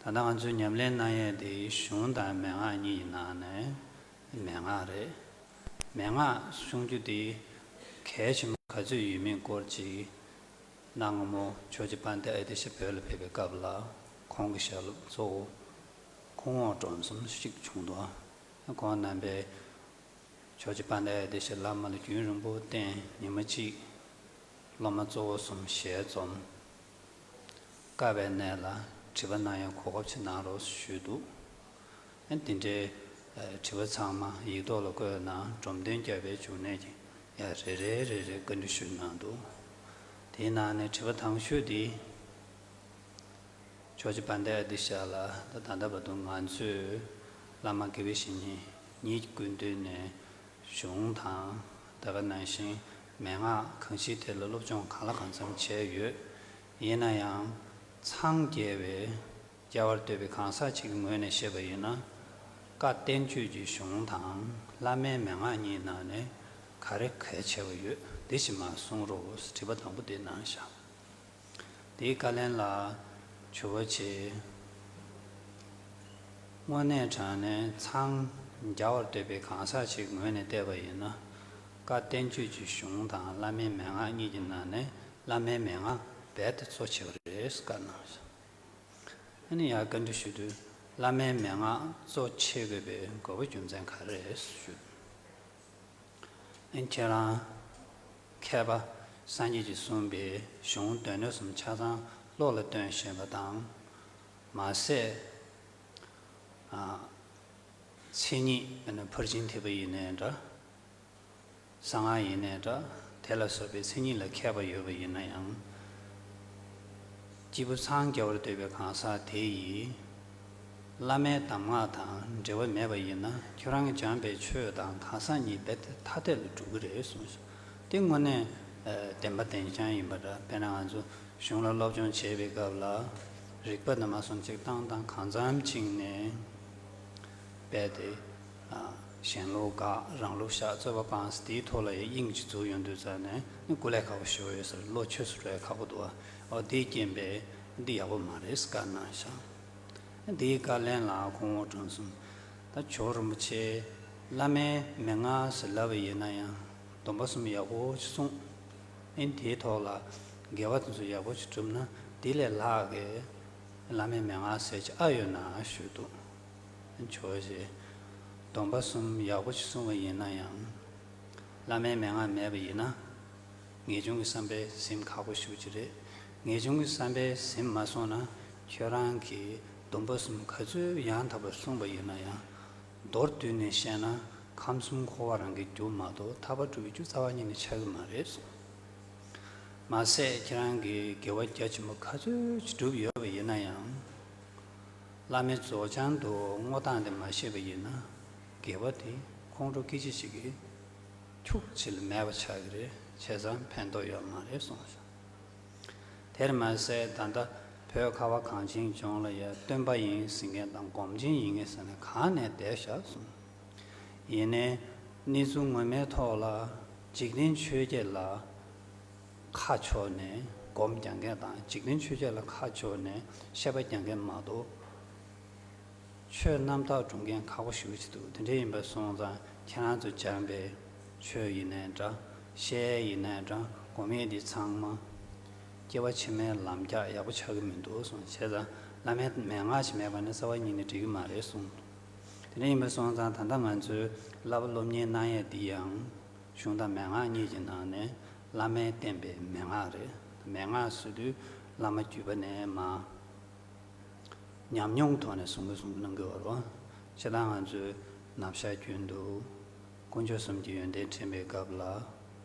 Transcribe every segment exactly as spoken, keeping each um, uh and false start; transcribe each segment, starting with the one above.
ད་ལྟ་ང་ཚོས་ཉམས་ལེན་གནང་ཡས་དེ་གཞུང་དང་མན་ངག་གཉིས་ཀྱི་ནང་ནས་མན་ངག་རེད། མན་ངག་གསུང་རྒྱུ་དེ་གལ་ཆེན་པོ་ག་ཚོད་ཡོད་མེད་སྐོར་ཅིག་གནའ་སྔ་མོ་ཇོ་བོ་རྗེ་དཔལ་ལྡན་ཨ་ཏི་ཤ་བོད་ལ་ཕེབས་པའི་སྐབས་ལ་ཁོང་གི་ཞལ་སློབ་གཙོ་བོ་སྐུ་ངོ་འབྲོམ་གསུམ་ཞིག་བྱུང་འདུག་ཁོང་རྣམ་པས་ཇོ་བོ་རྗེ་དཔལ་ལྡན་ཨ་ཏི་ཤ་བླ་མ་ལ་རྒྱུན་རིང་པོ་བསྟེན། ཉི་མ་གཅིག་སློབ་མ་གཙོ་བོ་གསུམ་ཞལ་འཛོམས། བཀའ་པའི་གནས་ལ་དྲི་བ་གནང་ཡང་གོ་སྐབས་ཅིག་གནང་རོགས་ཞུས་འདུག་ཨ་དེ་འདྲའི་ཨ་དྲི་བ་ཚང་མ་ཡིག་ཐོག་ལ་བཀོད་གནང་། འབྲོམ་སྟོན་རྒྱལ་པོའི་འབྱུང་གནས་ཀྱིས་ཡང་རེ་རེ་རེ་རེ་བཀའ་འདྲི་ཞུས་གནང་འདུག་དེའི་ནང་ནས་དྲི་བ་དང་ཤོས་དེ། ཇོ་བོ་རྗེ་དཔལ་ལྡན་ཨ་ཏི་ཤ་ལ་ད་ད་ལྟ་བར་དུ་ང་ཚོས་བླ་མ་དགེ་བའི་བཤེས་གཉེན་ཉིད་ཀྱི་སྐུ་མདུན་ནས་གཞུང་དང་། དེ་ག་ནང་བཞིན་མན་ངག་གང་ཞིག་དེ་ལ་སློབ་སྦྱོང་གང་ལ་གང་འཚམ་བྱས་ཡོད། ཡིན་ན་ཡང་འཚང་རྒྱ་བའི་རྒྱལ་བར་འདོད་པའི་གང་ཟག་ཅིག་གི་ངོས་ནས་བཤད་པ་ཡིན་ན། བཀའ་བསྟན་བཅོས་ཀྱི་གཞུང་དང་བླ་མའི་མན་ངག་གཉིས་ནང་ནས་ག་རེ་གལ་ཆེ་བ་ཡོད། འདི་ཞིག་མར་གསུང་རོགས། དྲི་བ་དང་པོ་འདི་གནང་བཞག་དེའི་བཀའ་ལན་ལ་ཇོ་བོ་རྗེས། དངོས་གནས་དྲང་གནས་འཚང་རྒྱ་བར་འདོད་པའི་གང་ཟག་ཅིག་ངོས་ནས་བལྟས་པ་ཡིན་ན། བཀའ་བསྟན་བཅོས་ཀྱི་གཞུང་དང་བླ་མའི་མན་ངག་གཉིས་ཀྱི་ནང་ནས་བླ་མའི་མན་ངག་རྦད་དེ་གཙོ་ཆེ་བ་རེད་བཀའ་གནང་། ཨ་ནི་ཡར་བཀའ་འདྲི་ཞུ་དུས་བླ་མའི་མན་ངག་གཙོ་ཆེ་དགོས་པའི་དགོས་པ་རྒྱུ་མཚན་ག་རེ་རེད་ཞུ། ཨ་ནི་ཁྱེད་རང་མཁས་པ་སངས་རྒྱས་ཀྱིས་གསུངས་པའི་གཞུང་སྡེ་སྣོད་གསུམ་ཆ་ཚང་བློ་ལ་བཏོན་ཤེས་པ་དང་། མ་ཟད་ཨ་མཚན་ཉིད་ཨ་ནི་ཕར་ཕྱིན་ཐེག་པ་ཡིན་ནའི་འདྲ། གསང་སྔགས་ཡིན་ནའི་འདྲ། དེ་ལ་སོགས་པའི་མཚན་ཉིད་ལ་མཁས་པ་ཡོད་པ་ཡིན་ན་ཡང་། སྐྱེས་བུ་འཚང་རྒྱ་བར་འདོད་པའི་གང་ཟག་དེ་ཡིས་བླ་མའི་གདམས་ངག་དང་འབྲེལ་བ་མེད་པ་ཡིན་ན། ཁྱོད་རང་གིས་སྦྱངས་པའི་ཆོས་དང་གང་ཟག་གཉིས་རྦད་དེ་ཐ་དད་ལ་འགྲོ་གི་རེད་གསུངས་སོ། དེ་དངོས་གནས་ཨ་བདེན་པ་བདེན་རྐྱང་ཡིན་པ་འདྲ། དཔེར་ན་ང་ཚོ་གཞུང་ལ་སློབ་སྦྱོང་བྱེད་པའི་སྐབས་ལ། རིག་པ་ནས་མར་སོང་ཅིག་བཏང་བཏང་གང་འཚམ་ཅིག་ནས་རྦད་དེ་ཨ་གཞན་ལུགས་དགག་རང་ལུགས་བཞག་རྩོད་པ་སྤངས། དེའི་ཐོག་ལ་ཡང་དབྱིངས་ཅིག་འཛུགས་ཡོང་དུས་ཙང་ནས་ནི་སྐུ་ལས་ཁག་པོ་ཞེ་པོ་ཡོད་ས་རེད། བློ་ཆོས་སུ་འགྲོ་ཡ་ཁག་པོ་འདུག་ཨ་འོ་དེའི་རྐྱེན་པས་འདི་ཡག་པོ་མ་རེད་བཀའ་གནང་ཤག་དེའི་བཀའ་ལན་ལ་སྐུ་ངོ་འབྲོམ་གསུམ། ད་ཇོ་བོ་རིན་པོ་ཆེ་བླ་མའི་མན་ངག་ཟེར་ལབ་པ་ཡིན་ན་ཡང་སྡོམ་པ་གསུམ་ཡག་པོ་ཅིག་གསུངས། ཨེ་དེའི་ཐོག་ལ་དགེ་བ་དེ་ཚོ་ཡག་པོ་ཅིག་བསྒྲུབས་ན་དེ་ལས་ལྷག་གི་བླ་མའི་མན་ངག་ཟེར་ཅིག་ཨ་ཡོད་ན་ཞུས་འདུག་ཇོ་བོ་རྗེས་སྡོམ་པ་གསུམ་ཡག་པོ་ཅིག་གསུངས་པ་ཡིན་ན་ཡང་། བླ་མའི་མན་ངག་མེད་པ་ཡིན་ན། ངེས་འབྱུང་གི་བསམ་པས་ཟིན་ཁག་པོ་ཞེ་པོ་ཅིག་རེད། ངེས་འབྱུང་གི་བསམ་པས་ཟིན་མ་སོང་ན། ཁྱོད་རང་གིས་སྡོམ་པ་གསུམ་ག་ཚོད་ཡང་དག་པར་གསུངས་པ་ཡིན་ན་ཡང་། མདོར་བསྡུས་ནས་བཤད་ན་ཁམས་གསུམ་འཁོར་བ་རང་གིས་སྒྲུབ་མ་གཏོགས་ཐར་པ་སྒྲུབ་པའི་རྒྱུ་རྩ་བ་ཉིད་ནས་ཆགས་ཀྱི་མ་རེད་གསུངས། མ་ཟད་ཁྱེད་རང་གིས་དགེ་བ་རྒྱ་ཆེན་པོ་ག་ཚོད་ཅིག་བསྒྲུབས་ཡོད་པ་ཡིན་ན་ཡང་། བླ་མའི་རྫོགས་བྱང་དུ་བསྔོ་སྟངས་དེ་མ་ཤེས་པ་ཡིན་ན། དགེ་བ་དེ་ཁོང་ཁྲོ་སྐད་ཅིག་གཅིག་གིས་འཁྱུག་ཅིག་ལ་མེད་པ་ཆགས་ཀྱི་རེད། བྱས་ཙང་ཕན་ཐོགས་ཡོད་མ་རེད་གསུངས་སོ། དེར་མ་ཟད་ད་ལྟ་བོད་ཁ་བ་གངས་ཅན་ལྗོངས་ལ་ཡང་སྟོན་པ་ཡིན་ཟེར་མཁན་དང་སྒོམ་ཆེན་ཡིན་མཁན་ཟེར་ནས་གང་ནས་བསྡད་བཞག་གསུངས། ཡིན་ནའི་གནས་ཚུལ་ངོ་མའི་ཐོག་ལ་འཇིག་རྟེན་ཆོས་བརྒྱད་ལ་ཁ་ཕྱོགས་ནས་སྒོམ་རྒྱག་མཁན་དང་། འཇིག་རྟེན་ཆོས་བརྒྱད་ལ་ཁ་ཕྱོགས་ནས་བཤད་པ་རྒྱག་མཁན་མ་གཏོགས། ཆོས་རྣམ་དག་སྒྲུབ་མཁན་ཁག་པོ་ཞེ་པོ་ཅིག་འདུག་དེ་འདྲ་ཡིན་པ་སོང་ཙང་ཁྱེད་རང་ཚོ་སྦྱངས་པའི་ཆོས་ཡིན་ནའི་འདྲ། བཤད་ཡིན་ནའི་འདྲ། སྒོམ་ཡས་འདི་ཚང་མ་སྐྱེ་བ་ཕྱི་མའི་ལམ་རྒྱགས་ཡག་པོ་ཆགས་ཀྱི་མི་འདུག་གསུངས། བྱས་ཙང་བླ་མའི་མན་ངག་ཅིག་མེད་པ་ནི་རྩ་བ་ཉིད་ནས་འགྲིག་གི་མ་རེད་གསུངས། དེ་འདྲ་ཡིན་པ་སོང་ཙང་ད་ལྟ་ང་ཚོས་བསླབ་པ་སློབ་གཉེར་གནང་ཡས་འདི་ཡང་། གཞུང་དང་མན་ངག་གཉིས་ཀྱི་ནང་ནས་བླ་མས་བསྟན་པའི་མན་ངག་རེད། མན་ངག་ཟེར་དུས་བླ་མ་བརྒྱུད་པ་ནས་མར་ཉམས་མྱོང་ཐོག་ནས་གསུང་གི་གསུང་གི་གནང་གི་ཡོད་རེད། སྤྱིར་བཏང་ང་ཚོས་ནབ་བཤད་རྒྱུན་དུ་དཀོན་མཆོག་གསུམ་གྱི་ཡོན་ཏན་དྲན་པའི་སྐབས་ལ།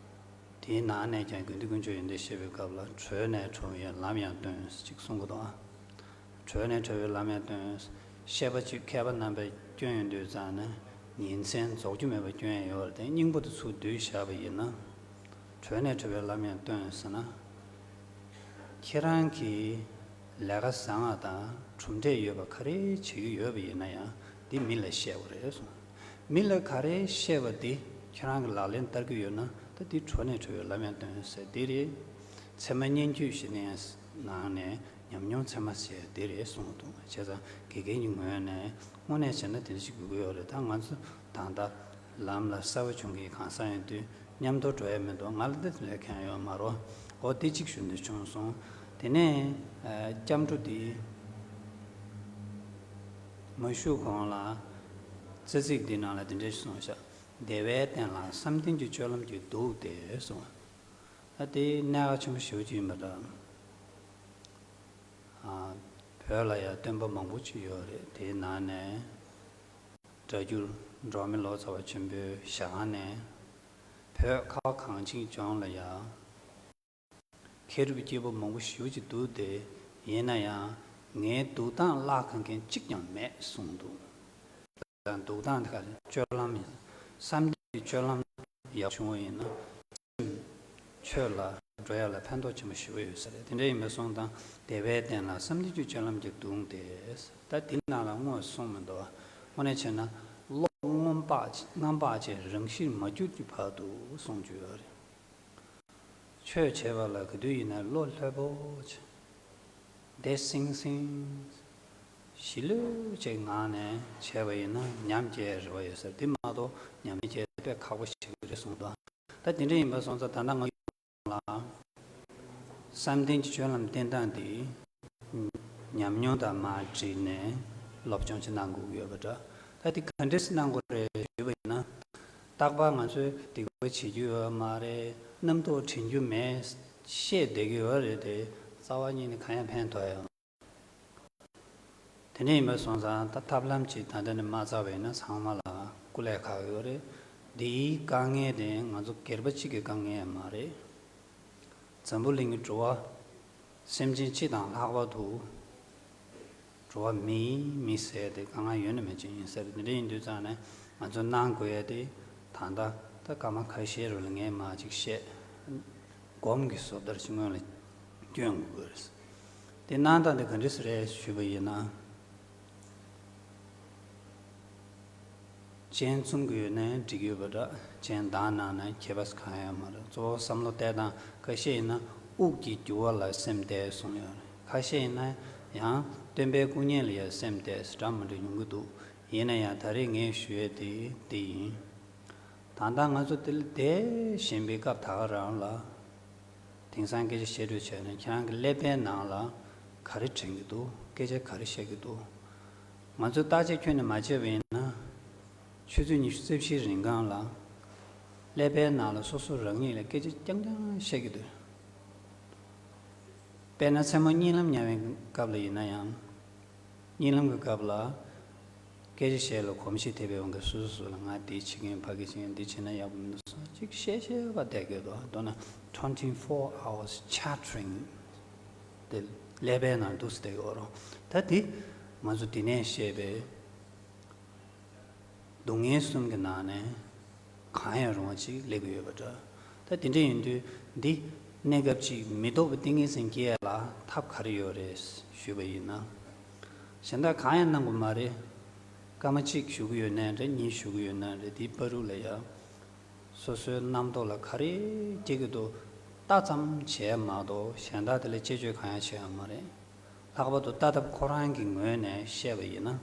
དེའི་ནང་ནས་ཀྱང་དགེ་འདུན་དཀོན་མཆོག་ཡོན་ཏན་བཤད་པའི་སྐབས་ལ། གྲོལ་ནས་གྲོལ་བའི་ལམ་ཡང་སྟོན་ཅིག་གསུང་གི་འདུག་ཨ། གྲོལ་ནས་གྲོལ་བའི་ལམ་ཡང་སྟོན། བཤད་པ་གཅིག་མཁས་པ་རྣམ་པས་སྐྱོན་ཡོང་དུས་ཙང་ནས་ཉིན་མཚན་རྫོགས་རྒྱུ་མེད་པ་སྐྱོན་ཡང་ཡོད་རེད་དེ། སྙིང་པོ་དེ་ཚུར་བསྡུས་བཞག་པ་ཡིན་ན། གྲོལ་ནས་གྲོལ་བའི་ལམ་ཡང་སྟོན་ཟེར་ན། ཁྱེད་རང་གིས་ལས་ཀ་བཟང་བ་དང་གྲུབ་འབྲས་ཡོད་པ་ག་རེ་བྱེད་ཀྱི་ཡོད་པ་ཡིན་ན་ཡང་འདི་མི་ལ་བཤད་དགོས་རེད་གསུངས། མི་ལ་ག་རེ་བཤད་པ་འདི་ཁྱེད་རང་གི་ལག་ལེན་བསྟར་གྱི་ཡོད་ན་ད་འདི་གྲོལ་ནས་གྲོལ་བའི་ལམ་ཡང་སྟོན་ཟེར་འདི་རེད། ཚད་མ་སྙན་བརྒྱུད་ཞེས་ནས་ནང་ནས། ཉམས་མྱོང་ཚད་མ་ཟེར་དེ་རེད་གསུངས་འདུག་བྱས་ཙང་དགེ་རྒན་གྱི་ངོས་ནས་དངོས་གནས་བྱས་ན་དེ་འདྲ་ཞིག་དགོས་ཀྱི་ཡོད་རེད། ད་ང་ཚོ་ད་ལྟ་ལམ་ལ་གསལ་པོ་བྱུང་གི་གང་ཟག་ཡིན་དུས་མཉམ་དུ་འགྲོ་ཡ་མི་འདུག་ང་ལ་འདི་ལས་མཁན་ཡོད་མ་རོ། འོ་དེ་གཅིག་ཞུ་འདོད་བྱུང་སོང་། དེ་ནས་ཨ་སྐྱབས་འགྲོ་དེ་མ་ཞུ་གོང་ལ་རྩ་ཚིག་འདི་ནང་ལ་དེ་འདྲ་ཞིག་གསུངས་ཤག་བདེ་བའི་སྟེང་ལ་བསམ་གཏན་གྱི་སྤྱོད་ལམ་གྱིས་འདུག་སྟེ་གསུངས། ད་དེ་གནད་འགག་ཆེན་པོ་ཞེ་པོ་ཅིག་ཡིན་པ་འདྲ། ཨ། བོད་ལ་ཡང་སྟོན་པ་མང་པོ་ཅིག་ཡོད་རེད། དེའི་ནང་ནས་སྒྲ་སྒྱུར་འབྲོག་མི་ལོ་ཙཱ་བ་ཆེན་པོའི་ཞལ་སྒང་ནས་བོད་ཁ་བ་གངས་ཅན་ལྗོངས་ལ་ཡང་མཁས་གྲུབ་སྐྱེས་བུ་མང་པོ་ཞེ་པོ་ཅིག་འདུག་སྟེ། ཡིན་ན་ཡང་ངའི་འདུག་སྟངས་བརླག་མཁན་གཅིག་ཀྱང་མེད་གསུངས་འདུག་དང་འདུག་སྟངས་དེ་ག་རེ། སྤྱོད་ལམ་ཡིན། བསམ་གཏན་གྱི་སྤྱོད་ལམ་ཡག་བྱུང་བ་ཡིན་ན་ཆོས་ལ་འགྲོ་ཡ་ལ་ཕན་ཐོགས་ཆེན་པོ་ཞེ་པོ་ཡོད་ས་རེད། དེ་འདྲ་ཡིན་པ་སོང་ཙང་བདེ་བའི་སྟེང་ལ་བསམ་གཏན་གྱི་སྤྱོད་ལམ་གྱིས་འདུག་སྟེ། ད་དེ་ནང་ལ་དངོས་གསུངས་མི་འདུག་བ། དངོས་གནས་བྱས་ན་བློ་རྔམ་པ་རྔམ་པ་ཅན་རང་བཞིན་མ་གྱུར་གྱི་བར་དུ་གསུངས་རྒྱུ་ཡོད་རེད། ཆོས་བྱེད་པ་ལ་ག་དུས་ཡིན་ན་བློ་ལྷོད་པོ་བྱས། བདེ་སིང་སིང་། ཞི་ལྷོད་ཅིག་ངང་ནས་བྱས་པ་ཡིན་ན་ཉམས་སྐྱེ་རེ་བ་ཡོད་ཟེར། དེ་མ་གཏོགས་ཉམས་ལེན་བྱེད་དཔེ་ཁག་པོ་ཞིག་རེད་གསུངས་འདུག་ད་དེ་འདྲ་ཡིན་པ་སོང་ཙང་ད་ལྟ་ང་ལ་བསམ་གཏན་གྱི་སྤྱོད་ལམ་བསྟེན་སྟངས་དེ་ཉམས་མྱོང་དང་མར་བསྒྲིལ་ནས་སློབ་སྦྱོང་ཅིག་གནང་དགོས་ཀྱི་ཡོད་པ་འདྲ། ད་དེ་ག་འདྲས་གནང་དགོས་རེད་ཞུས་པ་ཡིན་ན། རྟག་པར་ང་ཚོས་སྡིག་པ་བྱེད་རྒྱུ་ཡོད་མ་རེད། རྣམ་རྟོག་དྲན་རྒྱུ་མེད། ཤེས་བསྡད་ཀྱི་ཡོད་རེད་དེ། རྩ་བ་ཉིད་ནས་གང་ཡང་ཕན་ཐོགས་ཡ། དེ་འདྲ་ཡིན་པ་སོང་ཙང་ད་ཐབས་ལམ་ཅིག་ད་ལྟ་ནས་མ་བཙལ་བ་ཡིན་ན་ཚང་མ་ལ་སྐུ་ལས་ཁག་ཡོད་རེད། འདིའི་དཀའ་ངལ་དེ་ང་ཚོ་སྒེར་པ་གཅིག་གི་དཀའ་ངལ་ཡང་མ་རེད། འཛམ་བུ་གླིང་གི་འགྲོ་བ་སེམས་ཅན་སྤྱི་དང་ལྷག་པར་དུ་འགྲོ་བ་མིའི་མི་ཟེར་དེ་དཀའ་ངལ་ཡོད་ན་མེད་ཅིག་ཡིན་ས་རེད། དེ་འདྲ་ཡིན་དུས་ཙང་ནས་ང་ཚོ་གནང་དགོས་ཡ་དེ་ད་ལྟ་ད་སྐར་མ་ཁ་ཤས་རུ་ལ་ངས་མར་ཅིག་བཤད། སྒོམ་གྱི་བཟོ་ལྟར་ཅིག་སྔོན་ལ་སྐྱོན་དགོས་རེད། དེ་གནང་སྟངས་དེ་ག་འདྲ་ཞིག་རེད་ཞུས་པ་ཡིན་ན། སྤྱན་བཙུམ་གྱི་ཡོད་ན་འགྲིག་ཡོད་པ་འདྲ། སྤྱན་བདག་གནང་ན་ཁྱད་པར་གང་ཡང་མ་རེད། གཙོ་བོ་བསམ་བློ་གཏད་སྟངས་ཁ་ཤས་ཡིན་ན་དབུགས་ཀྱི་རྒྱུ་བ་ལ་སེམས་གཏད་གསུངས་ཡོད་རེད། ཁ་ཤས་ཡིན་ན་ཡང་སྟོན་པའི་སྐུ་བརྙན་ལ་ཡང་སེམས་གཏད་ཟེར་འདྲ་མི་འདྲ་ཡོང་གི་འདུག་ཡིན་ན་ཡང་ད་རེས་ངས་ཞུ་ཡས་དེ་འདི་ཡིན། ད་ལྟ་ང་ཚོ་དེ་ལ་བསྡད་བཞིན་པའི་སྐབས་ད་ག་རང་ལ། དེང་སང་སྐད་ཆ་བཤད་སྒྲོས་བྱས་ན་ཁྱེད་རང་གི་ཀླད་པའི་ནང་ལ་ག་རེ་དྲན་གྱི་འདུག་སྐད་ཆ་ག་རེ་བཤད་ཀྱི་འདུག་ང་ཚོས་བརྟག་དཔྱད་ཁྱོན་ནས་མ་བྱས་པ་ཡིན་ན། ཆུ་ཚོད་ཉི་ཤུ་རྩ་བཞིའི་རིང་གང་ལ་ཀླད་པའི་ནང་ལ་སོ་སོ་རང་ཉིད་ལ་སྐད་ཆ་རྐྱང་རྐྱང་བཤད་ཀྱི་འདུག་དཔེར་ན་མཚན་མོ་གཉིད་ལམ་ཉལ་བའི་སྐབས་ལ་ཡིན་ན་ཡང་། གཉིད་ལམ་གྱི་སྐབས་ལ། སྐད་ཆ་བཤད་ལ་གོམས་གཤིས་དེ་བས་འོང་གི་སོ་སོ་སོ་ལ་ང་འདི་བྱེད་ཀྱི་ཡིན། ཕ་གི་བྱེད་ཀྱི་ཡིན། འདི་བྱས་ན་ཡག་པོ་མི་འདུག་སོགས་ཅིག་བཤད་བཤད་པ་བསྡད་ཀྱི་འདུག་མདོར་ན་twenty four hours chattering དེ་ཀླད་པའི་ནང་འདུག་སེ་བསྡད་ཀྱི་ཡོད་རེད། ད་འདི་ང་ཚོ་འདི་ནས་བཤད་པའི་སྡུག་བསྔལ་གསུམ་གྱི་ནང་ནས་གང་ཡང་རུང་བ་ཅིག་སླེབས་ཀྱི་ཡོད་པ་འདྲ། ད་དེ་འདྲ་ཡིན་དུས་འདི་གནས་སྐབས་ཅིག་མི་ལྡོག་པའི་ཏིང་ངེ་འཛིན་སྐྱེ་ཡ་ལ་ཐབས་ག་རེ་ཡོད་རེད་ཞུས་པ་ཡིན་ན། གཞན་དག་གང་ཡང་གནང་དགོས་མ་རེད། སྐར་མ་གཅིག་བཞུགས་ཀྱི་ཡོད་ནའི་འདྲ། གཉིས་བཞུགས་ཀྱི་ཡོད་ནའི་འདྲ། དེའི་བར་དུ་ལ་ཡ། སོ་སོའི་རྣམ་རྟོག་ལ་ག་རེ་སྐྱེ་གི་འདུག་ལྟ་ཙམ་བྱས་མ་གཏོགས་གཞན་དག་དེ་ལ་དཔྱད་བརྗོད་གང་ཡང་བྱེད་ཡ་མ་རེད། ལྷག་པར་དུ་ལྟ་ཐབས་ཁོ་རང་གི་ངོས་ནས་བཤད་པ་ཡིན་ན།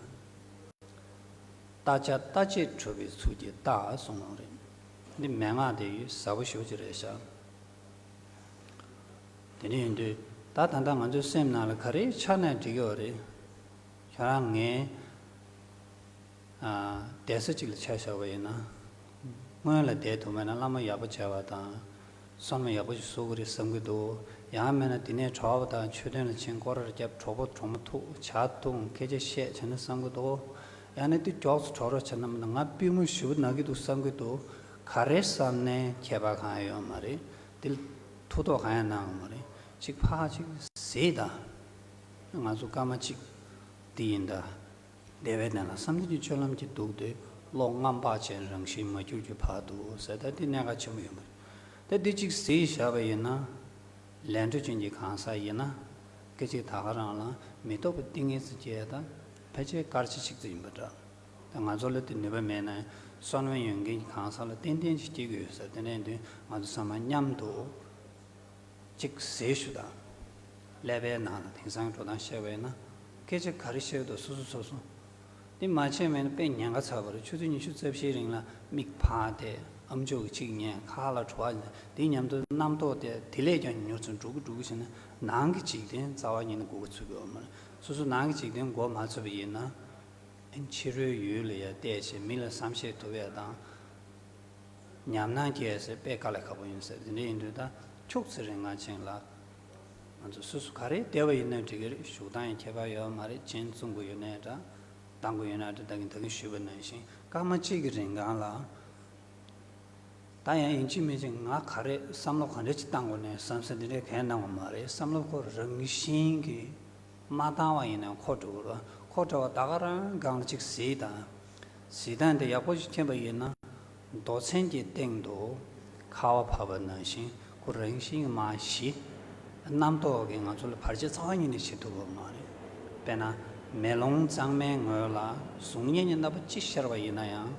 ལྟ་བྱ་ལྟ་བྱེད་གྲུབ་པའི་ཚུལ་གྱིས་ལྟ་གསུངས་པ་རེད། འདི་མན་ངག་དེ་ཡིས་ཟབ་པོ་ཞེ་པོ་ཅིག་རེད་ཤག་དེ་འདྲ་ཡིན་དུས་ད་ད་ལྟ་ང་ཚོའི་སེམས་ནང་ལ་ག་རེ་འཆར་ནའི་འགྲིག་གི་ཡོད་རེད། ཁྱོད་རང་ངའི་ཨ། བསྡད་ས་གཅིག་ལ་ཆ་བཞག་པ་ཡིན་ན། སྔོན་ལ་བསྡད་ཐུབ་མེད་ན་བླ་མ་ཡག་པོ་བྱས་པ་དང་། སོན་མ་ཡག་པོ་ཞིག་བཟོ་གི་རེད་བསམ་གི་འདུག་ཡང་མིན་ན་དེ་ནས་གྲྭ་པ་དང་མཆོད་རྟེན་ལ་ཕྱིན་སྐོར་ར་བརྒྱབ། གྲོགས་པོ་གྲོགས་མོ་ཐུག་ཇ་འཐུང་སྐད་ཆ་བཤད་བྱས་ན་བསམ་གི་འདུག་ཡང་ན་དེ་མགྱོགས་སུ་གྲོགས་ར་བྱས་ན་མིན་ན་ང་པུས་མོ་ཞེ་པོ་ན་གི་འདུག་བསམ་གི་འདུག་ག་རེ་བསམ་ནའི་ཁྱད་པར་གང་ཡང་ཡོད་མ་རེད། དེ་ལ་ཐུགས་དོགས་གང་ཡང་གནང་གི་མ་རེད། ཅིག་ཕར་ཅིག་གཟིགས་དང་། ང་ཚོ་སྐར་མ་གཅིག་འདི་ཡིན་ད། བདེ་བའི་གནས་ལ་བསམ་གཏན་གྱི་སྤྱོད་ལམ་གྱིས་འདུག་སྟེ། བློ་རྔམ་པ་ཅན་རང་བཞིན་མ་གྱུར་གྱི་བར་དུ་ཟེར། ད་འདི་གནད་འགག་ཆེན་པོ་ཡིན་པ་རེད། ད་འདི་གཅིག་གཟིགས་བཞག་པ་ཡིན་ན། ལས་འཕྲོ་ཅན་གྱི་གང་ཟག་ཡིན་ན། སྐད་ཅིག་ད་ག་རང་ལ་མི་ལྡོག་པའི་ཏིང་ངེ་འཛིན་སྐྱེ་ཡ་ད་ཕལ་ཆེར་སྐར་ཆ་གཅིག་ཙམ་ཡིན་པ་འདྲ། ད་ང་ཚོ་ལ་དེ་ནུས་པ་མེད་ན་གསོན་པ་ཡོད་མཁན་གྱི་གང་ཟག་ལ་ཏན་ཏན་ཅིག་སྐྱེ་གི་ཡོད་ཟེར། དེ་འདྲ་ཡིན་དུས་ང་ཚོ་ཚང་མ་མཉམ་དུ། གཅིག་ཟེར་ཞུ་དང་། ཀླད་པའི་ནང་ལ་དེང་སང་འགྲོ་སྟངས་བཤད་པ་ཡིན་ན། སྐད་ཆ་ག་རེ་བཤད་འདུག་སོ་སོ་སོ་སོ། འདི་མ་བྱས་མེད་ན་དཔེ་ཉེན་ཁ་ཚ་བ་རེད། ཆུ་ཚོད་ཉི་ཤུ་རྩ་བཞིའི་རིང་ལ་མིག་ཕར་བལྟས། ཨམ་ཅོག་གི་གཅིག་ཉན། ཁ་ལ་བྲོ་བ་ཉན། དེ་མཉམ་དུ་རྣམ་རྟོག་དེ་དེ་ལས་ཀྱང་མྱུར་ཙམ་འགྲོ་གི་འགྲོ་གི་བྱས་ན། ནང་གི་འཇིག་རྟེན་རྩ་བ་ཉིད་ནས་མགོ་ཚོད་ཀྱི་ཡོད་མ་རེད། སོ་སོ་ནང་གི་འཇིག་རྟེན་མགོ་མ་ཚོད་པ་ཡིན་ན། ཕྱི་རོལ་ཡུལ་ལ་ཡ་བལྟས་བྱས་མི་ལ་བསམ་ཤེས་ཐུབ་ཡ་དང་། ཉམས་སྣང་སྐྱེ་ཡ་ཟེར་དཔེ་དཀའ་ལས་ཁག་པོ་ཡིན་ཟེར། དེ་འདྲ་ཡིན་དུས་ད་ཁྱུག་ཙམ་རིང་ང་ཅན་ལ། ང་ཚོ་སོ་སོ་ག་རེ་བསྡད་པ་ཡིན་ན་འགྲིག་གི་རེད། བཞུགས་སྟངས་ཡང་ཁྱད་པར་ཡོད་མ་རེད། གཅིན་བཙུམ་དགོས་ཡོད་ནའི་འདྲ། བཏང་དགོས་ཡོད་ན་འདྲ། ད་གིན་ད་གིན་ཞུས་པ་ནང་བཞིན་སྐར་མ་གཅིག་གི་རིང་གང་ལ། ད་ཡང་ཡིན་གཅིག་མིན་གཅིག་ང་ག་རེ་བསམ་བློ་ག་འདྲ་ཅིག་བཏང་དགོས་ནས་བསམ་ས་འདི་འདྲའི་གང་གནང་བ་མ་རེད། བསམ་བློ་ཁོ་རང་བཞིན་གྱིས་མ་བཏང་བ་ཡིན་ན་འཁོར་འགྲོ་གི་རེད། འཁོར་འགྲོ་བ་ད་ག་རང་སྒང་ལ་ཅིག་གཟིགས་དང་། གཟིགས་སྟངས་དེ་ཡག་པོ་ཞིག་མཁྱེན་པ་ཡིན་ན། མདོ་ཚན་གྱི་སྟེང་དུ་ཁ་བ་བབས་པ་ནང་བཞིན་ཁོ་རང་བཞིན་གྱིས་མར་ཞི། རྣམ་རྟོག་གིས་ང་ཚོ་ལ་བར་ཆད་རྩ་བ་ཉིད་ནས་བྱེད་ཐུབ་པ་མ་རེད། དཔེར་ན། མེ་ལོང་གཙང་མའི་ངོས་ལ་གཟུགས་བརྙན་གྱི་རྣམ་པ་ཅི་ཤར་བ་ཡིན་ན་ཡང་།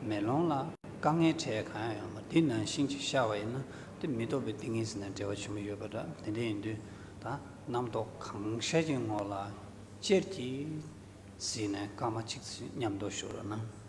མེ་ལོང་ལ་དཀའ་ངལ་འཕྲད་གང་ཡང་ཡོད་མ་རེད། དེ་ནང་བཞིན་གྱིས་ཤར་བ་ཡིན་ན། དེ་མི་རྟོག་པའི་ཏིང་ངེ་འཛིན་དང་འབྲེལ་བ་ཆེན་པོ་ཡོད་པ་འདྲ། དེ་འདྲ་ཡིན་དུས་ད་རྣམ་རྟོག་གང་ཤར་གྱི་ངོ་ལ་ཅེར་གྱིས་གཟིགས་ནས་སྐར་མ་གཅིག་ཙམ་མཉམ་དུ་བཞུགས་རོགས་གནང་།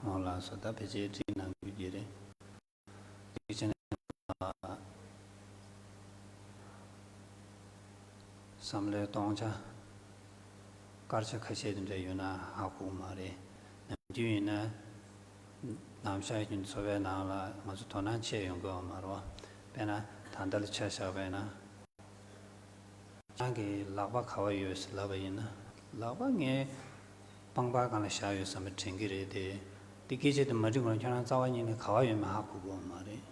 འོང་ལགས་སོ། ད་ཕལ་ཆེར་བྲིས་གནང་རྒྱུ་ཅིག་རེད། དེ་བྱས་ན། བསམ་བློའི་སྟོང་ཆ། དཀར་ཆ་ཁ་ཤས་དེ་འདྲ་ཡོད་ན་ཧ་གོ་གི་མ་རེད། ནམ་རྒྱུན་ཡིན་ན། ནམ་ཞག་གི་འཚོ་བའི་ནང་ལ་ང་ཚོ་དོ་སྣང་བྱེད་ཡོང་གི་ཡོད་མ་རེད་བ། དཔེར་ན་ད་ལྟ་ལ་ཆ་བཞག་པ་ཡིན་ན། ཁྱེད་རང་གི་ལག་པ་ག་པར་ཡོད་ཟེར་ལབ་པ་ཡིན་ན། ལག་པ་ངའི་པང་པར་སྒང་ལ་བཞག་ཡོད་བསམ་པ་དྲན་གྱི་རེད་དེ། དེ་སྐད་ཆ་དེ་མ་དྲིས་གོང་ལ་ཁྱེད་རང་རྩ་བ་ཉིད་ནས་ག་པར་ཡོད་མེད་ཧ་གོ་གི་ཡོད་མ་རེད།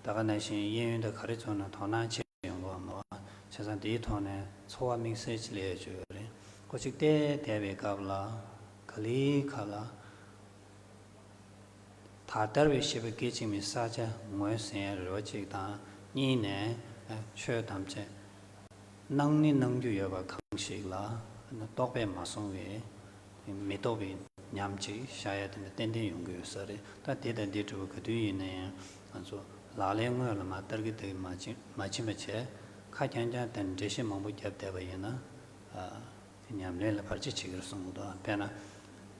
ད་ག་ནང་བཞིན་གཡས་གཡོན་དང་ག་རེ་ཚོར་ན་དོ་སྣང་བྱེད་ཡོང་གི་ཡོད་མ་རེད་བ། བྱས་ཙང་དེའི་ཐོག་ནས་ཚོར་བ་དམིགས་བསལ་ཅིག་སླེབས་ཡོད་ཅིག་ཡོད་རེད། ཁོ་གཅིག་བལྟས་བསྡད་པའི་སྐབས་ལ། ག་ལེའི་ཁ་ལ། ད་ལྟར་བའི་ཤེས་པ་སྐད་ཅིག་མའི་ས་ཆ་ངོས་ཟིན་ཡ་རེ་བ་གཅིག་དང་། གཉིས་ནས་ཆོས་ཐམས་ཅད་སྣང་ནི་སྣང་རྒྱུ་ཡོད་པ་གང་ཞིག་ལ་རྟོག་པས་མ་བཟུང་བའི་མི་རྟོག་པའི་ ཉམས་ཅིག་བཞག་ཡ་དེ་འདྲ་ཏན་ཏན་ཡོང་གི་ཡོད་ས་རེད། ད་དེ་དང་དེ་འདྲ་བོ་ག་དུས་ཡིན་ན་ཡང་ང་ཚོ་ལག་ལེན་དངོས་ལ་མར་བསྟར་གྱི་དེ་མ་ཕྱིན་མ་ཕྱིན་པ་བྱས། ཁ་རྐྱང་རྐྱང་དེ་འགྲེལ་བཤད་མང་པོ་བརྒྱབ་བསྡད་པ་ཡིན་ན། ཨ། དེ་ཉམས་ལེན་ལ་བར་ཆད་བྱེད་ཀྱི་རེད་གསུང་གི་འདུག་དཔེར་ན།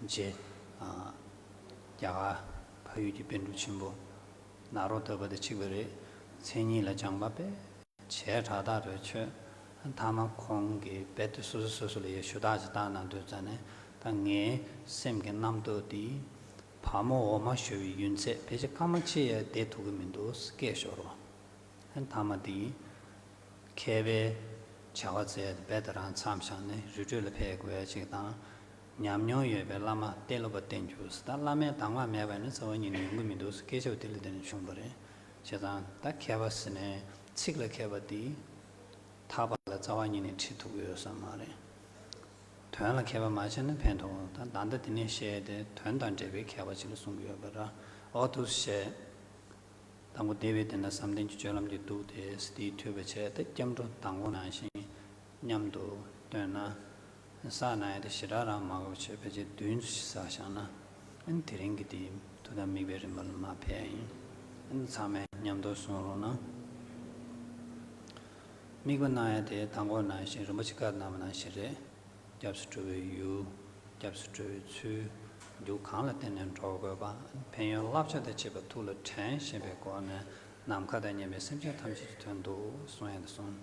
རྗེ། ཨ། རྒྱ་གར་འཕགས་ཡུལ་གྱི་པཎ་གྲུབ་ཆེན་པོ་ནཱ་རོ་ཏ་པ་དང་གཅིག་པ་རེད། མཚན་ཉིད་ལ་སྦྱངས་པ་དཔེ་བྱས་དྲག་དྲག་རེད་ཆོས། མཐའ་མ་ཁོང་གིས་རྦད་དེ་སོ་སོ་སོ་སོ་ལ་ཡ་ཞུ་དག་ཅིག་བཏང་གནང་དུས་ཙ་ནས། ད་ངའི་སེམས་ཀྱི་རྣམ་རྟོག་འདི་བ་མོ་འོ་མ་བཞོ་བའི་ཡུན་ཚད་ཕལ་ཆེར་སྐར་མ་གཅིག་ཡང་བསྡད་ཐུབ་ཀྱི་མི་འདུག་སྐད་ཤོར་བ། མཐའ་མ་འདི་མཁས་པའི་བྱ་བ་མཛད་དེ་རྦད་དེ་རང་མཚམས་བཞག་ནས་རི་ཁྲོད་ལ་ཕེབས་དགོས་ཡ་ཅིག་དང་། ཉམས་མྱོང་ཡོད་པའི་བླ་མ་གཏན་ལ་ཕབ་བསྟེན་རྒྱུ་ཟེར། ད་བླ་མའི་གདམས་ངག་མེད་པ་ནི་རྩ་བ་ཉིད་ནས་ཡོང་གི་མི་འདུག་ཟེར་སྐད་ཆ་དེ་ལ་བརྟེན་ནས་བྱུང་བ་རེད། བྱས་ཙང་ད་མཁས་པ་ཟེར་ནས་ཚིག་ལ་མཁས་པ་དེ་ཐག་པ་ལ་རྩ་བ་ཉིད་ནས་ཁྲིད་ཐུབ་ཀྱི་ཡོད་ས་མ་རེད། དོན་ལ་མཁས་པ་མ་བྱས་ན་ཕན་ཐོགས། ད་ད་ལྟ་དེ་ནས་བཤད་དེ་དོན་དང་འབྲེལ་བའི་མཁས་པ་ཅིག་ལ་གསུང་གི་ཡོད་པ་ར། ཨོ་ཐུགས་རྗེ་ཆེ། དང་པོ་བདེ་བའི་དེ་ན་བསམ་གཏན་གྱི་སྤྱོད་ལམ་གྱི་འདུག་སྟེ། དེའི་ཐོས་པ་བྱས་ཏེ་སྐྱབས་འགྲོ་དང་པོ་ནང་བཞིན་མཉམ་དུ་བཏོན་ན། བསགས་ན་ཡང་དེ་ཞེ་དྲག་རང་མ་དགོས་པ་བྱས་ཕལ་ཆེར་བདུན་ཙམ་ཞིག་བསགས་བཞག་ན། ཨ་ནི་དེ་རིང་གི་དེ་ཐུགས་དམ་དམིགས་པའི་རིམ་པ་ལ་མར་ཕེབས་ཡིན། ཨ་ནི་ཚང་མས་མཉམ་དུ་གསུང་རོགས་གནང་། དམིགས་པ་གནང་ཡ་དེ་དང་པོ་ནང་བཞིན་རིན་པོ་ཆེ་བཀའ་གནང་བ་ནང་བཞིན་རེད། སྐྱབས་སུ་འགྲོ་བའི་ཡུལ། སྐྱབས་སུ་འགྲོ་བའི་ཚུལ། རྒྱུ་གང་ལ་བརྟེན་ནས་འགྲོ་དགོས་པ། ཕན་ཡོན་བསླབ་བྱ་དང་བཅས་པ་ཐུགས་ལ་དྲན་བཞིན་པའི་སྒོ་ནས་ནམ་མཁའ་དང་མཉམ་པའི་སེམས་ཅན་ཐམས་ཅད་ཀྱི་དོན་དུ་གསུང་ཡ་དེ་གསུངས།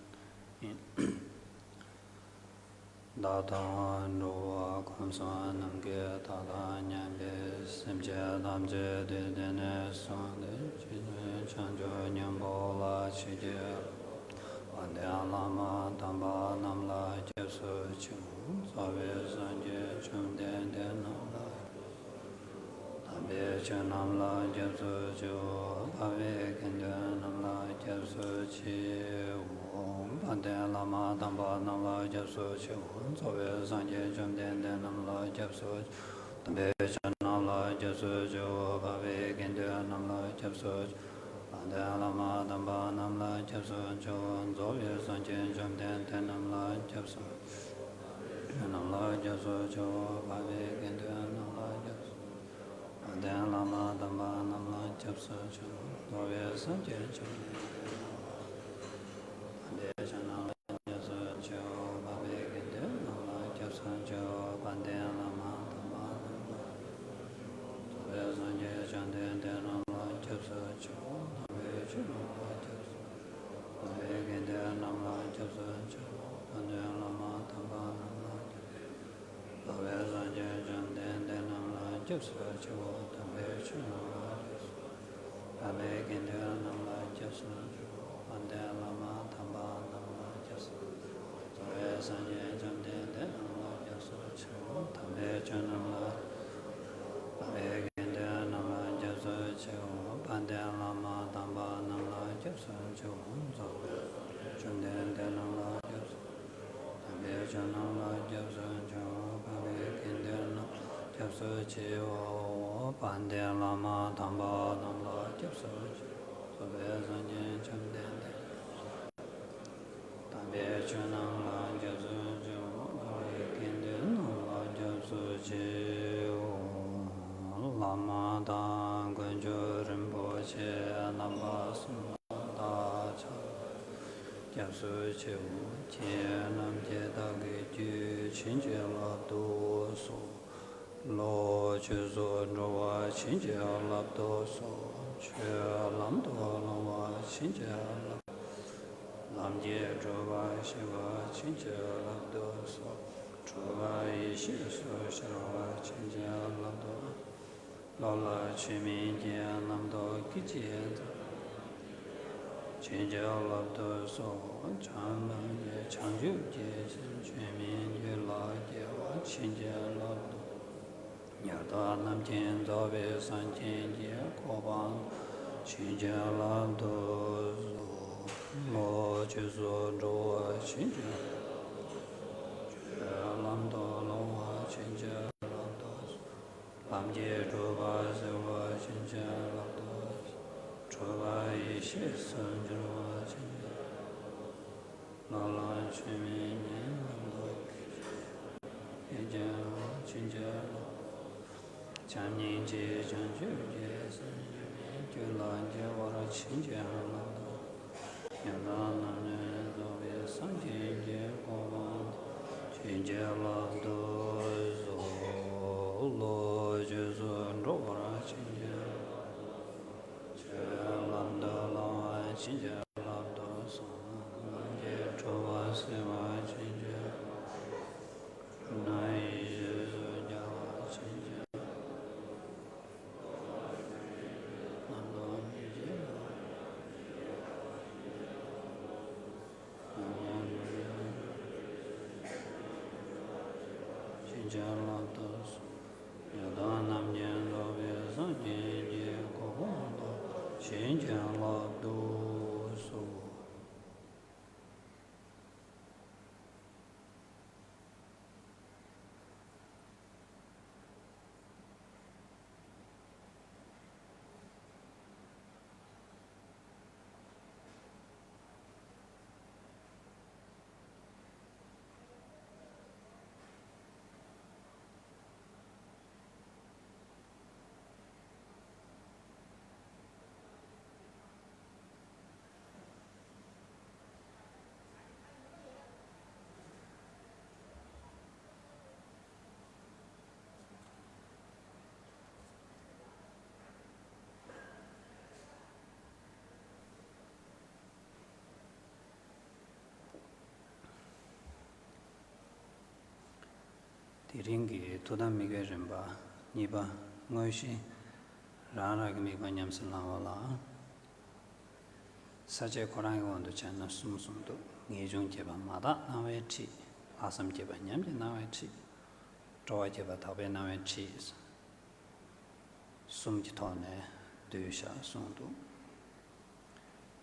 བདག་དང་འགྲོ་བ་ཀུན་བསོད་ནམས་ཀྱིས་བདག་དང་མཉམ་པའི་སེམས་ཅན་ཐམས་ཅད་དུ་བརྟེན་ནས་གསུངས་ཏེ། ཇི་སྙེད་བྱང་ཆུབ་ཉམས་པ་ལ་ཆེད་ཀྱི། དཔལ་ལྡན་བླ་མ་དམ་པ་རྣམས་ལ་སྐྱབས་སུ་མཆིའོ། རྫོགས་པའི་སངས་རྒྱས་བཅོམ་ལྡན་འདས་རྣམས་ལ། དམ་པའི་ཆོས་རྣམས་ལ་སྐྱབས་སུ་མཆིའོ། འཕགས་པའི་དགེ་འདུན་རྣམས་ལ་སྐྱབས་སུ་མཆིའོ། དཔལ་ལྡན་བླ་མ་དམ་པ་རྣམས་ལ་སྐྱབས་སུ་མཆིའོ། རྫོགས་པའི་སངས་རྒྱས་བཅོམ་ལྡན་འདས་རྣམས་ལ་སྐྱབས་སུ་མཆིའོ། དམ་པའི་ཆོས་རྣམས་ལ་སྐྱབས་སུ་མཆིའོ། འཕགས་པའི་དགེ་འདུན་རྣམས་ལ་སྐྱབས་སུ་མཆིའོ། དཔལ་ལྡན་བླ་མ་དམ་པ་རྣམས་ལ་སྐྱབས་སུ་མཆིའོ། རྫོགས་པའི་སངས་རྒྱས་བཅོམ་ལྡན་འདས་རྣམས་ལ་སྐྱབས་སུ་མཆིའོ། རྣམས་ལ་སྐྱབས་སུ་མཆིའོ། འཕགས་པའི་དགེ་འདུན་རྣམས་ལ་སྐྱབས་སུ། དཔལ་ལྡན་བླ་མ་དམ་པ་རྣམས་ལ་སྐྱབས་སུ་མཆིའོ། རྫོགས་པའི་སངས་རྒྱས་བཅོམ་ལྡན་འདས་རྣམས་ལ། དམ་པའི་ཆོས་རྣམས་ལ་སྐྱབས་སུ་མཆིའོ། འཕགས་པའི་དགེ་འདུན་རྣམས་ལ་སྐྱབས་སུ་མཆིའོ། དཔལ་ལྡན་བླ་མ་དམ་པ་རྣམས་ལ། རྫོགས་པའི་སངས་རྒྱས་བཅོམ་ལྡན་འདས་རྣམས་ལ་སྐྱབས་སུ་མཆིའོ། དམ་པའི་ཆོས་རྣམས་ལ་སྐྱབས་སུ། དམ་པའི་དགེ་འདུན་རྣམས་ལ་སྐྱབས་སུ་མཆིའོ། དཔལ་ལྡན་བླ་མ་དམ་པ་རྣམས་ལ་སྐྱབས་སུ། རྫོགས་པའི་སངས་རྒྱས་བཅོམ་ལྡན་འདས་རྣམས་ལ་སྐྱབས་སུ་མཆིའོ། དམ་པའི་ཆོས་རྣམས་ལ་སྐྱབས་སུ། འཕགས་པའི་དགེ་འདུན་རྣམས་ལ་སྐྱབས་སུ་མཆིའོ། དཔལ་ལྡན་བླ་མ་དམ་པ་རྣམས་ལ་སྐྱབས་སུ། རྫོགས་པའི་སངས་རྒྱས་བཅོམ་ལྡན་འདས་རྣམས་ལ་སྐྱབས་སུ་མཆིའོ། དམ་པའི་ཆོས་རྣམས་ལ། འཕགས་པའི་དགེ་འདུན་རྣམས་ལ་སྐྱབས་སུ་མཆིའོ། དཔལ་ལྡན་བླ་མ་དམ་པ་རྣམས་ལ་སྐྱབས་སུ་མཆིའོ། རྫོགས་པའི་སངས་རྒྱས་བཅོམ་ལྡན་འདས་རྣམས་ལ་སྐྱབས་སུ། དམ་པའི་ཆོས་རྣམས་ལ་སྐྱབས་སུ་མཆིའོ། འཕགས་པའི་དགེ་འདུན་རྣམས་ལ་སྐྱབས་སུ་མཆིའོ། དཔལ་ལྡན་བླ་མ་དམ་པ་རྣམས་ལ་སྐྱབས་སུ་མཆིའོ། རྫོགས་པའི་སངས་རྒྱས་བཅོམ་ལྡན་འདས། དམ་པའི་ཆོས་རྣམས་ལ་སྐྱབས་སུ་མཆིའོ། འཕགས་པའི་དགེ་འདུན་རྣམས་ལ་སྐྱབས་སུ་མཆིའོ། བླ་མ་དང་དཀོན་མཆོག་རིན་པོ་ཆེ་རྣམ་པ་གསུམ་དང་ཕྱག་འཚལ་ལོ། སྐྱབས་སུ་མཆིའོ། ཁྱེད་རྣམས་ཀྱིས་བདག་གི་རྒྱུད་བྱིན་གྱིས་བརླབ་ཏུ་གསོལ། བློ་ཆོས་སུ་འགྲོ་བ་བྱིན་གྱིས་བརླབ་ཏུ་གསོལ། ཆོས་ལམ་དུ་སློང་བ་བྱིན་གྱིས་བརླབ། ལམ་གྱི་སྒྲུབ་པ་ཤེས་པ་བྱིན་གྱིས་བརླབ་ཏུ་གསོལ། སྤྲོས་པ་ཡེ་ཤེས་སུ་ཤར་བ་བྱིན་གྱིས་བརླབ་ཏུ། བློ་ལ་ཆོས་མིན་གྱི་རྣམ་རྟོག་སྐད་ཅིག་བྱིན་གྱིས་བརླབ་ཏུ་གསོལ། བྱམས་པ་ལ་བྱང་ཆུབ་ཀྱི་སེམས་ཆོས་མིན་རྒྱུད་ལ་སྐྱེ་བ་བྱིན་གྱིས་བརླབ་ཏུ། ཉེར་ཐོབ་རྣམ་མཁྱེན་རྫོགས་པའི་སངས་རྒྱས་ཀྱི་གོ་འཕང་བྱིན་གྱིས་བརླབ་ཏུ་གསོལ། བློ་ཆོས་སུ་འགྲོ་བ་བྱིན་གྱིས་བརླབ་ཏུ་གསོལ། ཆོས་ལམ་དུ་སློང་བ་བྱིན་གྱིས་བརླབ་ཏུ་གསོལ། ལམ་གྱི་སྒྲུབ་པ་ཟེར་བ་བྱིན་གྱིས་བརླབ་ཏུ་གསོལ། སྤྲོས་པ་ཡེ་ཤེས་སུ་འགྱུར་བ་བྱིན་གྱིས་བརླབ་ཏུ་གསོལ། བློ་ལ་ཆོས་མིན་གྱི་རྣམ་རྟོག་སྐད་ཅིག་ཡང་བྱིན་གྱིས་བརླབ་ཏུ་གསོལ། བྱམས་སྙིང་རྗེ་བྱང་ཆུབ་ཀྱི་སེམས། སེམས་ཅན་ཀུན་ལ་སྐྱེ་བར་བྱིན་གྱིས་བརླབ་ཏུ་གསོལ། ཡང་དག་རྣམ་མཁྱེན་རྫོགས་པའི་སངས་རྒྱས་ཀྱི་གོ་འཕང་བྱིན་གྱིས་བརླབ་ཏུ་གསོལ་ལོ། བཅོས་སུ་འགྲོ་བར་བྱིན་གྱིས་བརླབ་ཏུ་གསོལ། ཆོས་ལམ་དུ་བསླང་བར་བྱིན་གྱིས་བརླབ་ཏུ་གསོལ། ལམ་གྱི་འཁྲུལ་པ་སེལ་བར་བྱིན་གྱིས་བརླབ་ཏུ་གསོལ། ཡིད་བཞིན་ཡེ་ཤེས་སུ་སྦྱང་བར་བྱིན་གྱིས་བརླབ་ཏུ་གསོལ། བྱིན་གྱིས་བརླབ་ཏུ་གསོལ། ཡང་དག་རྣམ་མཁྱེན་རྫོགས་པའི་སངས་རྒྱས་ཀྱི་གོ་འཕང་ཐོབ་པར་བྱིན་གྱིས་བརླབ་ཏུ་གསོལ། དེ་རིང་གི་ཐུགས་དམ་དམིགས་པའི་རིམ་པ་གཉིས་པ། དངོས་གཞི་རང་རང་གི་དམིགས་པ་ཉམས་སུ་བླང་བ་ལ། ས་བཅད་ཁོ་རང་གི་དབང་དུ་བྱས་ན་གསུམ་གསུངས་འདུག་ངེས་འབྱུང་བསྐྱེད་པ་མ་དག་སྣང་བའི་ཁྲིད། ལྷག་བསམ་བསྐྱེད་པ་ཉམས་ཀྱིས་སྣང་བའི་ཁྲིད། སྤྲོ་བ་བསྐྱེད་པ་དག་པས་སྣང་བའི་ཁྲིད། གསུམ་གྱི་ཐོག་ནས་བསྡུས་བཞག་གསུངས་འདུག་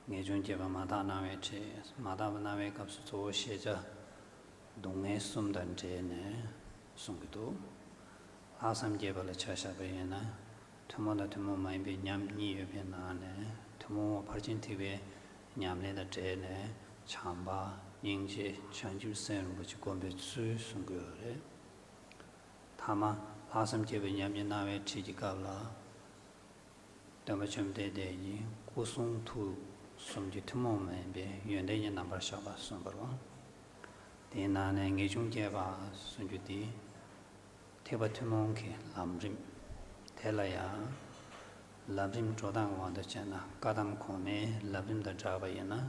ངེས་འབྱུང་བསྐྱེད་པ་མ་དག་སྣང་བའི་ཁྲིད། མ་དག་པ་སྣང་བའི་སྐབས་སུ་གཙོ་བོ་ཤེས་བྱ་སྡུག་བསྔལ་གསུམ་དང་འབྲེལ་ནས་གསུང་གི་འདུག་ལྷག་བསམ་བསྐྱེད་པ་ལ་ཆ་བཞག་པ་ཡིན་ན། ཐུན་མོང་དང་ཐུན་མོང་མ་ཡིན་པའི་ཉམས་གཉིས་ཡོད་པའི་ནང་ནས། ཐུན་མོང་བ་ཕར་ཕྱིན་ཐེག་པའི་ཉམས་ལེན་དང་འབྲེལ་ནས། བྱམས་པ། སྙིང་རྗེ། བྱང་ཆུབ་སེམས་རིན་པོ་ཆེ་སྒོམ་པའི་ཚུལ་གསུང་གི་ཡོད་རེད། ཐ་མ་ལྷག་བསམ་བསྐྱེད་པའི་ཉམས་ཀྱིས་སྣང་བའི་ཁྲིད་ཀྱི་སྐབས་ལ། སྟོན་པ་བཅོམ་ལྡན་འདས་ཀྱིས་སྐུ་གསུང་ཐུགས་གསུམ་གྱི་ཐུན་མོང་མ་ཡིན་པའི་ཡོན་ཏན་གྱི་རྣམ་པར་བཞག་པ་གསུངས་པ་རེད། དེའི་ནང་ནས་ངེས་འབྱུང་བསྐྱེད་པ་གསུང་རྒྱུ་དེ། ཐེག་པ་ཐུན་མོང་གི་ལམ་རིམ། དེ་ལ་ཡང་། ལམ་རིམ་འགྲོ་སྟངས་ཀྱི་དབང་དུ་བྱས་ན། བཀའ་གདམས་གོང་མའི་ལམ་རིམ་དང་སྦྲགས་པ་ཡིན་ན།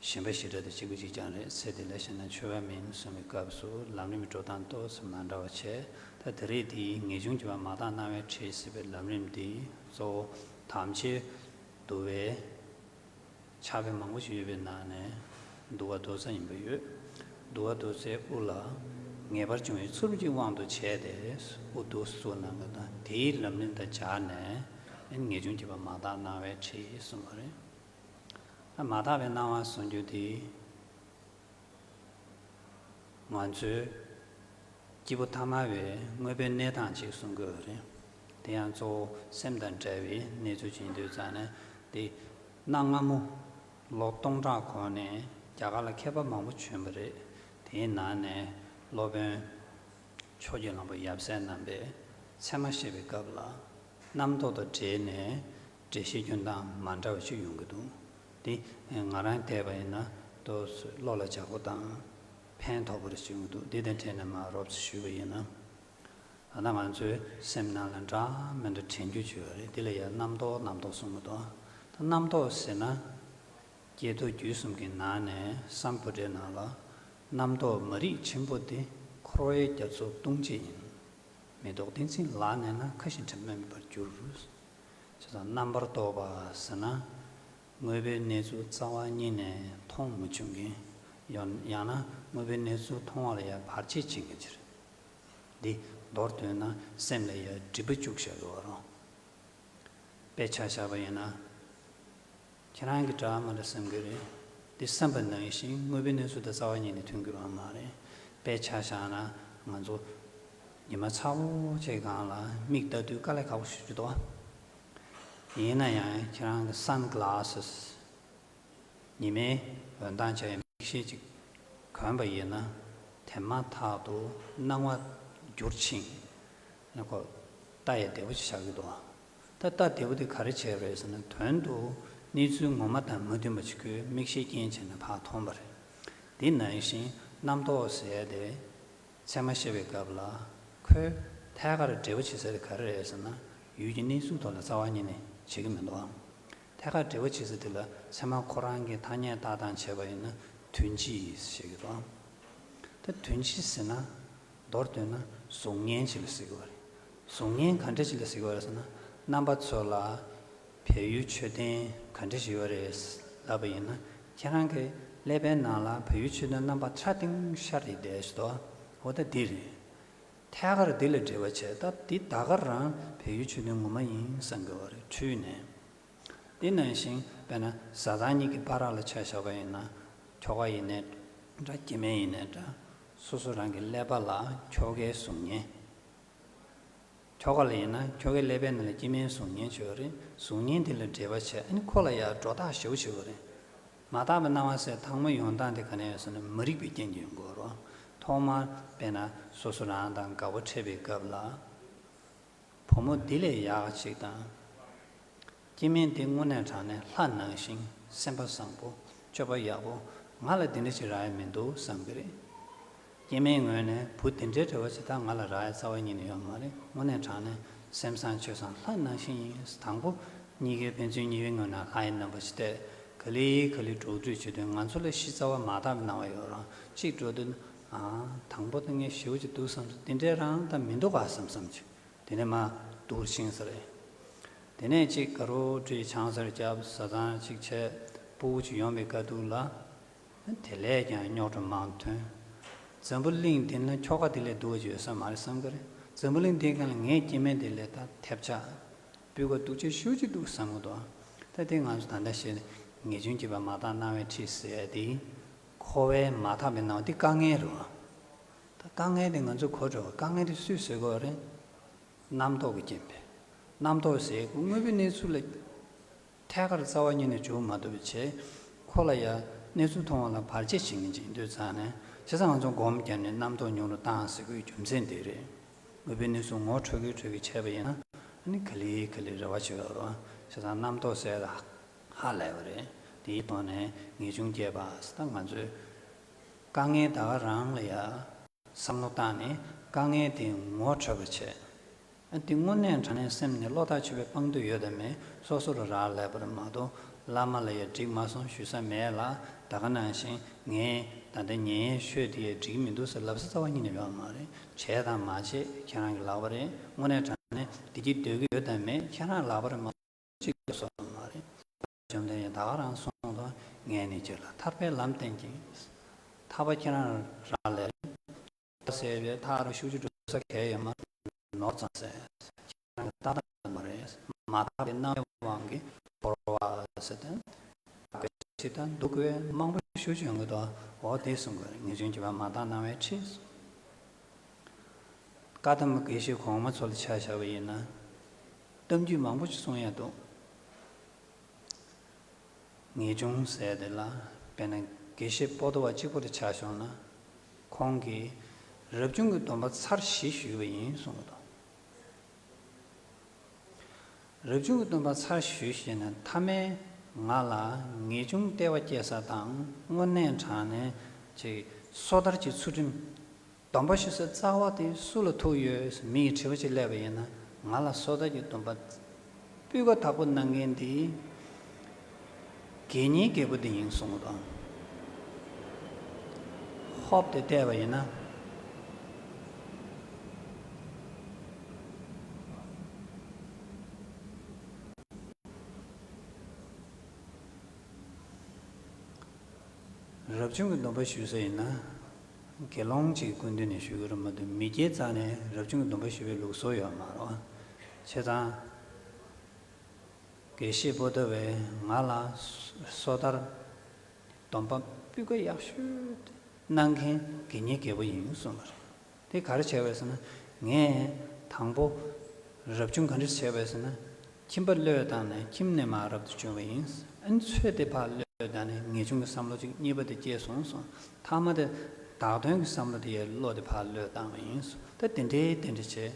གཞན་པ་ཞེ་དྲག་དང་གཅིག་པ་གཅིག་རྐྱང་རེད། ཚེ་འདི་ལ་བྱས་ན་འཆི་བ་མིན་གསུངས་པའི་སྐབས་སུ་ལམ་རིམ་གྱི་འགྲོ་སྟངས་ཏོག་ཙམ་མ་འདྲ་བ་བྱས། ད་དེ་རིང་འདིའི་ངེས་འབྱུང་བསྐྱེད་པ་མ་དག་སྣང་བའི་ཁྲིད་ཟེར་བའི་ལམ་རིམ་འདི་གཙོ་བོ་དམ་ཆོས་འདུལ་བའི་ཕྱག་དཔེ་མང་པོ་ཞིག་ཡོད་པའི་ནང་ནས་འདུལ་བ་མདོ་རྩ་ཡིན་པ་ཡོད། འདུལ་བ་མདོ་རྩའི་དབུ་ལ་ངེས་པར་འབྱུང་བའི་ཚུལ་གྱི་དབང་དུ་བྱས་ཏེ། དབུ་མདོ་གསུངས་གནང་གི། ད་དེའི་ལམ་རིམ་དང་སྦྱར་ནས་ངེས་འབྱུང་བསྐྱེད་པ་མ་དག་སྣང་བའི་ཁྲིད་གསུངས་པ་རེད། མ་དག་པའི་སྣང་བ་གསུང་རྒྱུ་དེ། ང་ཚོའི་སྐྱེས་བུ་ཐ་མལ་པའི་དངོས་པོའི་གནས་སྟངས་ཅིག་གསུང་དགོས་པ་རེད། དེ་ཡང་གཙོ་བོ་སེམས་དང་འབྲེལ་བའི་གནས་ཚུལ་ཅིག་ཡིན་དུས་ཙང་ནས། དེ་གནའ་སྔ་མོ་ལོ་སྟོང་ཕྲག་གོང་ནས་རྒྱ་གར་ལ་མཁས་པ་མང་པོ་བྱོན་པ་རེད། དེའི་ནང་ནས་སློབ་དཔོན་ཕྱོགས་ཀྱི་གླང་པོ་ཡབ་སྲས་རྣམ་པས་ཚད་མ་བཤད་པའི་སྐབས་ལ། རྣམ་རྟོག་དང་འབྲེལ་ནས་འགྲེལ་བཤད་སྐྱོན་སྟངས་མ་འདྲ་བ་ཅིག་ཡོང་གི་འདུག་དེ་ང་རང་བལྟས་པ་ཡིན་ན་ཏོག་ཙམ་བློ་ལ་འཇགས་པོ་དང་ཕན་ཐོགས་པོ་རེ་བྱུང་གི་འདུག་དེ་དང་འབྲེལ་ནས་མར་རོབ་ཙམ་ཞུས་པ་ཡིན་ན། ད་ལྟ་ང་ཚོའི་སེམས་ནང་ལ་འདྲ་མི་འདྲ་དྲན་རྒྱུ་ཅིག་ཡོད་རེད། དེ་ལ་ཡང་རྣམ་རྟོག་རྣམ་རྟོག་གསུང་གི་འདུག་ད་རྣམ་རྟོག་ཟེར་ན། སྐྱེས་ཐོག་རྒྱུད་གསུམ་གྱི་ནང་ནས་སམ་བྷོ་ཊའི་ནང་ལ། རྣམ་རྟོག་མ་རིག་ཆེན་པོ་དེ། འཁོར་བའི་རྒྱ་མཚོ་ལྟུང་བྱེད་ཡིན། མེ་ཏོག་ཏིང་འཛིན་ལག་ནས་ན། མཁའ་བཞིན་དྲི་མ་མེད་པར་འགྱུར། བྱས་ཙང་རྣམ་པར་རྟོག་པ་ཟེར་ན། དངོས་པོའི་གནས་ཚུལ་རྩ་བ་ཉིད་ནས་མཐོང་མ་བྱུང་མཁན། ཡང་ཡང་ན་དངོས་པོའི་གནས་ཚུལ་མཐོང་བ་ལ་ཡང་བར་ཆད་བྱེད་མཁན་ཅིག་རེད། འདི་མདོར་བསྡུས་ན་སེམས་ལ་ཡང་སྒྲིབ་པ་བཅུག་བཞག་ཡོད་རེད། དཔེ་ཆ་བཞག་པ་ཡིན་ན། ཁྱེད་རང་གིས་འདྲ་མི་འདྲ་བསམ་གྱི་རེད། འདི་བསམ་པ་ནང་བཞིན་དངོས་པོའི་གནས་ཚུལ་དང་རྩ་བ་ཉིད་ནས་མཐུན་གྱི་ཡོད་མ་རེད། དཔེ་ཆ་བཞག་ན། ང་ཚོ་ཉི་མ་ཚ་པོ་ཅིག་སྒང་ལ་མིག་ལྟ་དུས་དཀའ་ལས་ཁག་པོ་ཞེ་པོ་ཅིག་འདུག་ཨ། ཡིན་ན་ཡང་ཁྱེད་རང་གི་སན་གྷི་ལ་སི་སི། ཉི་མའི་འོད་མདངས་ཆགས་པའི་མིག་ཤེལ་ཅིག་གོན་པ་ཡིན་ན། དེ་མ་ཐག་ཏུ་སྣང་བ་འགྱུར་ཕྱིན། ཁོ་ ལྟ་ཡ་བདེ་པོ་ཅིག་ཆགས་ཀྱི་འདུག་ད་ལྟ་བདེ་པོ་དེ་ག་རེ་བྱས་པ་རེད་ཟེར་ན། དོན་དུ་གནས་ཚུལ་ངོ་མ་དང་མ་མཐུན་པ་ཅིག་ཁོས་མིག་ཤེས་རྐྱེན་བྱས་ནས་ཕར་མཐོང་བ་རེད། དེ་ནང་བཞིན་རྣམ་རྟོག་ཟེར་ཡ་དེ། ཚད་མ་བཤད་པའི་སྐབས་ལ་ཁོས་ཐད་ཀར་འགྲེལ་པ་བྱེད་ས་དེ་ག་རེ་རེད་ཟེར་ན། ཡུལ་གྱི་གནས་ཚུལ་ཐོག་ལ་རྩ་བ་ཉིད་ནས་བྱེད་ཀྱི་མི་འདུག་ཨང་། ཐད་ཀར་འགྲེལ་པ་བྱེད་ས་དེ་ལ་ཚད་མ་ཁོ་རང་གི་ཐ་སྙད་བཏགས་སྟངས་བྱས་པ་ཡིན་ན་དོན་སྤྱི་ཟེར་གྱི་འདུག་ཨང་། ད་དོན་སྤྱི་ཟེར་ན། མདོར་བསྡུས་ན་གཟུགས་བརྙན་ཅིག་ལ་ཟེར་གྱི་ཡོད་རེད། གཟུགས་བརྙན་ག་འདྲ་ཅིག་ལ་ཟེར་གྱི་ཡོད་རེད་ཟེར་ན། རྣམ་པ་ཚོ་ལ་བལ་ཡུལ་མཆོད་རྟེན་ག་འདྲ་ཞིག་ཡོད་རེད་ལབ་པ་ཡིན་ན། ཁྱེད་རང་གི་ཀླད་པའི་ནང་ལ་བལ་ཡུལ་མཆོད་རྟེན་རྣམ་པ་ཁྲ་ཐིང་ཤར་རེད་བསྡད་ཞིག་འདུག་འོ་ད་འདི་རེད། ཐད་ཀར་འདི་ལ་འགྲེལ་པ་བྱས། ད་འདི་ད་ག་རང་བལ་ཡུལ་མཆོད་རྟེན་ངོ་མ་ཡིན་བསམ་གྱི་ཡོད་རེད་འཁྲུལ་ནས། དེ་ནང་བཞིན་དཔེར་ན་བཟའ་ཚང་གཉིས་ཀྱི་བར་ལ་ཆ་བཞག་པ་ཡིན་ན། ཁྱོ་ག་ཡིན་ནའི་འདྲ། སྐྱེ་དམན་ཡིན་ནའི་འདྲ། སོ་སོ་རང་གི་ཀླད་པ་ལ་ཁྱོ་གའི་གཟུགས་བརྙན། ཁྱོ་ག་ལ་ཡིན་ན་ཁྱོ་གའི་ཀླད་པའི་ནང་ལ་སྐྱེ་དམན་གཟུགས་བརྙན་ཅིག་ཡོད་རེད། གཟུགས་བརྙན་དེ་ལ་འགྲེལ་པ་བྱས། ཨ་ནི་ཁོ་ལ་ཡང་སྒྲོ་བཏགས་ཞེ་པོ་ཅིག་ཡོད་རེད། མ་དག་པའི་སྣང་བ་ཟེར་དང་པོ་ཡོང་སྟངས་དེ་ག་ནས་ཡོང་ཟེར་ན། མ་རིག་པའི་རྐྱེན་གྱིས་ཡོང་གི་ཡོད་རེད། ཐོག་མར་དཔེར་ན་སོ་སོ་རང་དང་དགའ་པོ་འཕྲད་པའི་སྐབས་ལ། བུ་མོ་འདི་ལས་ཡག་ཅིག་དང་། སྐྱེ་དམན་དེ་དངོས་གནས་དྲང་གནས་ལྷ་ནང་བཞིན་སེམས་པ་བཟང་པོ། སྤྱོད་པ་ཡག་པོ། ང་ལ་འདི་འདྲ་ཅིག་རག་ཡ་མི་འདུག་བསམ་གྱི་རེད། སྐྱེ་དམན་ངོས་ནས་བུ་འདི་འདྲའི་འདྲ་བ་ཅིག་ད་ང་ལ་རག་ཡ་རྩ་བ་ཉིད་ནས་ཡོད་མ་རེད། དངོས་གནས་དྲང་གནས་སེམས་བཟང་སྤྱོད་བཟང་ལྷ་ནང་བཞིན་ཡིན། དང་པོ་གཉིས་ཀའི་ཕན་ཚུན་གཉིས་ཀའི་ངོས་ནས་ལྷ་ཡི་རྣམ་པ་ཞིག་བལྟས། ག་ལེ་ག་ལེ་འགྲོ་དུས་བྱེད་དུས་ང་ཚོ་ལ་གཞི་རྩ་བ་མ་དག་པའི་སྣང་བ་ཡོད་རུང་། གཅིག་འགྲོ་དུས་ཨ། དང་པོ་ད་ངས་ཞེ་པོ་ཅིག་སྡུག་བསམ་སོང་། འདི་འདྲའི་རང་ད་མི་འདུག་ག་བསམ་བསམ་ཅིག་དེ་ནས་མར་སྡུག་ཕྱིན་ས་རེད། དེ་ནས་གཅིག་དགའ་རོགས་བཀྲ་ཆང་སར་བརྒྱབ། བཟའ་ཚང་གཅིག་བྱས། སྤུ་གུ་གཅིག་ཡོང་བའི་དཀའ་སྡུག་ལ། དེ་ལས་ཀྱང་རྙོག་དྲ་མང་ཐོན། འཛམ་བུ་གླིང་འདི་ན་ཁྱོ་ག་དེ་ལས་སྡུག་པ་ཅིག་ཡོད་ས་མ་རེད་བསམ་གྱི་རེད། འཛམ་བུ་གླིང་འདིའི་སྒང་ལ་ངས་སྐྱེ་དམན་དེ་ལས་ད་ཐེབས་ཆག་སྤུས་ཀ་སྡུག་ཅག་ཤོས་ཅིག་འདུག་བསམ་གྱི་འདུག་ད་དེ་ང་ཚོ་ད་ལྟ་བཤད་ནས་ངེས་འབྱུང་སྐྱེས་པ་མ་དག་སྣང་བའི་འཁྲིས་ཟེར་ཡ་དེ། འཁོར་བའི་མ་དག་པའི་སྣང་བ་དེ་དཀའ་ངལ་རེད་བ། ད་དཀའ་ངལ་དེ་ང་ཚོས་གོ་འགྲོ་བ། དཀའ་ངལ་དེ་སུས་བཟོས་དགོས་རེད། རྣམ་རྟོག་གི་རྐྱེན་པས། རྣམ་རྟོག་ཟེར་དངོས་པོའི་གནས་ཚུལ་ལ་ཐད་ཀར་རྩ་བ་ཉིད་ནས་འཇུག་མ་ཐུབ་པའི་ཆེད། ཁོ་ལ་ཡང་གནས་ཚུལ་མཐོང་བ་ལ་བར་ཆད་བྱེད་མཁན་ཅིག་ཡིན་དུས་ཙང་ནས། བྱས་ཙང་ང་ཚོ་སྒོམ་བརྒྱབ་ནས་རྣམ་རྟོག་ཉུང་རུ་བཏང་ཟེར་དགོས་རྒྱུ་མཚན་དེ་རེད། དངོས་པོའི་གནས་ཚུལ་ངོ་འཕྲོད་ཀྱི་འཕྲོད་ཀྱི་བྱས་པ་ཡིན་ན། ཨ་ནི་ག་ལེ་ག་ལེ་རེ་བ་བྱེད་ཡོད་རུང་། བྱས་ཙང་རྣམ་རྟོག་ཟེར་ཡ་ཧ་ལས་པ་རེད། དེའི་ཐོག་ནས་ངེས་འབྱུང་སྐྱེས་པ་ཟེར། ད་ང་ཚོས་དཀའ་ངལ་ད་ག་རང་ལ་ཡ། བསམ་བློ་བཏང་ནས་དཀའ་ངལ་དེ་ངོ་འཕྲོད་པ་བྱས། ཨ། དེ་དངོས་གནས་དྲང་གནས་སེམས་ནས་བློ་ཐག་ཆོད་པའི་དཔང་རྟགས་ཡོད་དམ་མེད་སོ་སོ་ལ་རག་ལས་པ་རེད་མ་གཏོགས། བླ་མ་ལ་ཡང་འགྲིག་མ་སོང་ཞུ་ས་མེད་ལ། ད་ག་ནང་བཞིན་ངས་ད་ལྟ་ཉན་ཡས་ཤོས་དེ་ཡང་འགྲིག་མི་འདུག་ཟེར་ལབ་ས་རྩ་བ་ཉིད་ནས་ཡོད་མ་རེད། བྱས་དང་མ་བྱས་ཁྱེད་རང་གི་ལག་པ་རེད། དངོས་གནས་དྲང་གནས་བདེ་སྐྱིད་འདོད་ཀྱི་ཡོད་དམ་མེད་ཁྱེད་རང་གི་ལག་པ་རེད་མ་གཏོགས། གཅིག་ལ་སོགས་མ་རེད། བཅོམ་ལྡན་འདས་ད་ག་རང་གསུངས་དོན། ངས་ནི་ཁྱེད་ལ་ཐར་པའི་ལམ་བསྟན་གྱིས། ཐར་པ་ཁྱེད་རང་རག་ལས། ཐར་ཟེར་བའི་ཐག་རིང་ཤུགས་ཀྱིས་འགྲོ་ས་གང་ཡང་མ་རེད། ནོར་ཙམ་ཟད། ཁྱེད་རང་གི་ལྟ་སྟངས་མ་རེད། མ་དག་པའི་སྣང་བའི་དབང་གིས་བོར་བ་ཟེར་ཏེ། དགའ་ཞིག་དང་སྡུག་པའི་མང་པོ་ཤུགས་ཀྱིས་ཡོང་གི་འདུག་འོ་དེ་གསུང་དགོས་རེད། ངེས་འབྱུང་སྐྱེས་པ་མ་དག་སྣང་བའི་འཁྲིས། བཀའ་གདམས་དགེ་བཤེས་གོང་མ་ཚོ་ལ་ཆ་བཞག་པ་ཡིན་ན། གཏམ་རྒྱུད་མང་པོ་ཞིག་གསུང་ཡ་འདུག་ངེས་འབྱུང་ཟེར་དེ་ལ། དཔེར་ན་དགེ་བཤེས་པོ་ཏོ་བ་གཅིག་པོ་དེ་ཆ་བཞག་ན། ཁོང་གིས་རབ་བྱུང་གི་སྡོམ་པ་ཚར་བཞི་ཞུས་པ་ཡིན་གསུངས་འདུག་རབ་བྱུང་གི་སྡོམ་པ་ཚར་བཞི་ཞུས་ནས་མཐའ་མའི་ང་ལ་ངེས་འབྱུང་ལྟེ་བ་སྐྱེ་ས་དང་། དངོས་གནས་དྲང་གནས་ཀྱི་སོ་ཐར་གྱི་ཚུལ་ཁྲིམས། སྡོམ་པ་ཞུ་ས་རྩ་བ་དེ་སུ་ལ་ཐུག་ཡོད་ཟེར་མི་ཡི་དྲི་བ་ཅིག་སླེབས་པ་ཡིན་ན། ང་ལ་སོ་ཐར་གྱི་སྡོམ་པ་སྤུས་ཀ་དག་པོ་གནང་མཁན་དེ་དགེ་བསྙེན་རྒྱལ་པོ་དེ་ཡིན་གསུངས་པ་དང་། ཧོབ་སྟེ་བལྟས་པ་ཡིན་ན། རབ་བྱུང་གི་སྡོམ་པ་ཞུ་ས་ཡིན་ན། དགེ་སློང་གཅིག་གི་སྐུ་མདུན་ནས་ཞུ་གི་རེད་མ་གཏོགས། མི་སྐྱའི་རྩ་ནས་རབ་བྱུང་གི་སྡོམ་པ་ཞུ་བའི་ལུགས་སྲོལ་ཡོད་མ་རེད་བ། བྱས་ཙང་། དགེ་བཤེས་པོ་ཏོ་བས་ང་ལ་སོ་ཐར་སྡོམ་པ་སྤུས་ཀ་ཡག་ཤོས་གནང་མཁན་དགེ་བསྙེན་རྒྱལ་པོ་ཡིན་གསུངས་པ་རེད། དེ་ག་རེ་བྱས་པ་རེད་ཟེར་ན། ངས་དང་པོ་རབ་བྱུང་ག་འདྲ་བྱས་པ་རེད་ཟེར་ན། ཁྱིམ་པ་བློས་བཏང་ནས་ཁྱིམ་ནས་མར་རབ་ཏུ་བྱུང་བ་ཡིན། ཨ་ནི་ཚོད་དེ་ཕར་བློས་བཏང་ནས་ངེས་འབྱུང་གི་བསམ་བློ་གཅིག་གཉིས་པ་དེ་སྐྱེས་སོང་གསུངས། ཐ་མ་དེ་བདག་དོན་གྱི་བསམ་བློ་དེ་ཡང་བློ་དེ་ཕར་བློས་བཏང་བ་ཡིན་གསུངས། ད་དེ་འདྲའི་དེ་འདྲ་བྱས།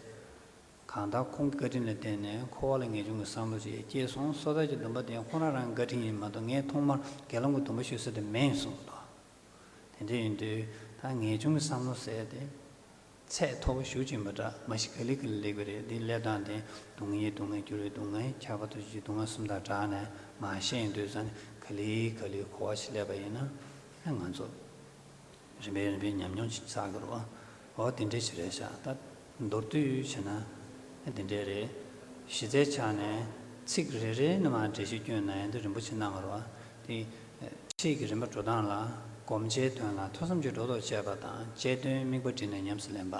གང་ལྟར་ཁོང་གི་བཀའ་དྲིན་ལ་བརྟེན་ནས་འཁོར་བ་ལ་ངེས་འབྱུང་གི་བསམ་བློ་ཅིག་སྐྱེས་སོང་། སོ་ཐར་གྱི་སྡོམ་པ་དེ་ཁོང་རང་རང་གི་བཀའ་དྲིན་ཡིན་མ་གཏོགས། ངས་ཐོག་མར་དགེ་སློང་གི་སྡོམ་པ་ཞུ་ས་དེ་མིན་གསུངས་འདུག། དེ་འདྲ་ཡིན་དུས་ད་ངེས་འབྱུང་གི་བསམ་བློ་ཟེར་དེ་ཚད་མཐོ་པོ་ཞེ་ཅིག་ཡིན་པ་འདྲ། མ་གཞི་ག་ལེ་ག་ལེ་སླེབས་པ་རེད། འདི་སླེབས་སྟངས་དེ་སྡུག་བསྔལ་སྡུག་བསྔལ། འགྱུར་བའི་སྡུག་བསྔལ། ཁྱབ་པ་དང་བཅས་པའི་སྡུག་བསྔལ་གསུམ་དང་སྦྲགས་ནས་མར་བཤད་ཡོང་དུས་ཙང་ནས་ག་ལེ་ག་ལེ་གོ་བ་ཞིག་སླེབས་པ་ཡིན་ན། ང་ཚོ་རིམ་པས་རིམ་པས་ཉམས་མྱོང་ཞིག་བསགས་ཀྱི་རེད་བ། འོ་དེ་འདྲ་ཞིག་རེད་ཤག། ད་མདོར་བསྡུས་བྱས་ན་དེ་འདྲ་རེད། གཞི་རྩའི་ཆ་ནས་ཚིག་རེ་རེ་ནས་མར་འགྲེལ་བཤད་བསྐྱོན་ན་ཡང་འདི་རིན་པོ་ཆེ་གནང་བ་རེད་བ། དེ་ཁྲིད་ཀྱི་རིམ་པ་འགྲོ་སྟངས་ལ་བསྒོམ་བྱའི་དོན་ལ་ཐོས་བསམ་གྱིས་སྒྲོ་འདོགས་བཅད་པ་དང་། བཅད་དོན་དམིགས་པ་བསྒྲིལ་ནས་ཉམས་སུ་ལེན་པ་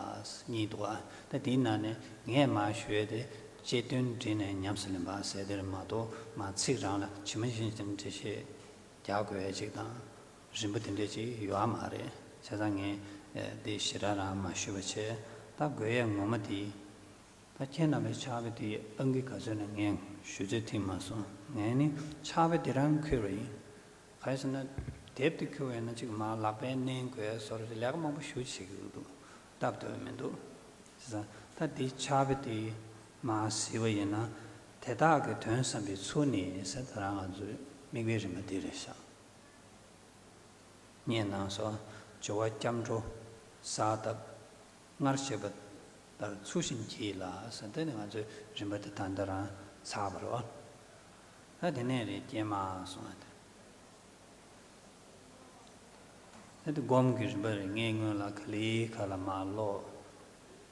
གཉིས་འདུག་བ། ད་དེའི་ནང་ནས་ངས་མར་ཞུ་ཡས་དེ་བཅད་དོན་བསྒྲིལ་ནས་ཉམས་སུ་ལེན་པ་ཟེར་དེ་རེད་མ་གཏོགས། མར་ཚིག་རང་ལ་ཇི་མ་ཇི་བཞིན་འགྲེལ་བཤད་རྒྱག་དགོས་ཡ་ཅིག་དང་། རིམ་པ་དེ་འདྲ་ཅིག་ཡོད་མ་རེད། བྱས་ཙང་ངས་ཨེ་འདི་ཞེ་དྲག་རང་མ་ཞུས་པ་བྱས། ད་དགོས་ཡས་ངོ་མ་དེ། ད་ཁྱེད་རྣམ་པའི་ཕྱག་དཔེ་དེ་ཨང་ཀི་ག་ཚོད་ན་ངས་ཞུ་ཚོད་ཐིག་མ་སོང་། ངས་ནི་ཕྱག་དཔེ་དེ་རང་འཁྱེར་བ་ཡིན། ག་རེ་ཟེར་ན། དེབ་དེ་འཁྱེར་བ་ཡིན་ན་ཅིག་མར་ལག་པས་མནན་དགོས་བཟོ་འདྲ་ཅིག་ལས་ཀ་མང་པོ་ཞེ་ཅིག་བྱེད་ཀྱི་འདུག། སྟབས་བདེ་བ་མི་འདུག། བྱས་ཙང་ད་འདི་ཕྱག་དཔེ་དེ་མར་གཟིགས་པ་ཡིན་ན། དེ་དག་གི་དོན་བསམ་པའི་ཚུལ་ནི་ཟེར། ད་རང་ང་ཚོའི་དམིགས་པའི་རིམ་པ་འདི་རེད་ཤག། སྙན་དང་སོགས་སྦྱོར་བ་སྐྱབས་འགྲོ་གསལ་བཏབ། སྔར་བཤད་པ་ལྟར་ཚུལ་བཞིན་གྱིས་ལ་ཟེར། དེ་ནི་ང་ཚོའི་རིམ་པ་དེ་ད་ལྟ་རང་ཚར་བ་རེད་བ། ད་དེ་ནས་རེད། ཀྱེ་མ་གསུངས་པ་དེ། ད་དེ་སྒོམ་གྱི་རིམ་པ་རེད། ངས་སྔོན་ལ་ག་ལེ་ག་ལ་མར་ཀློག།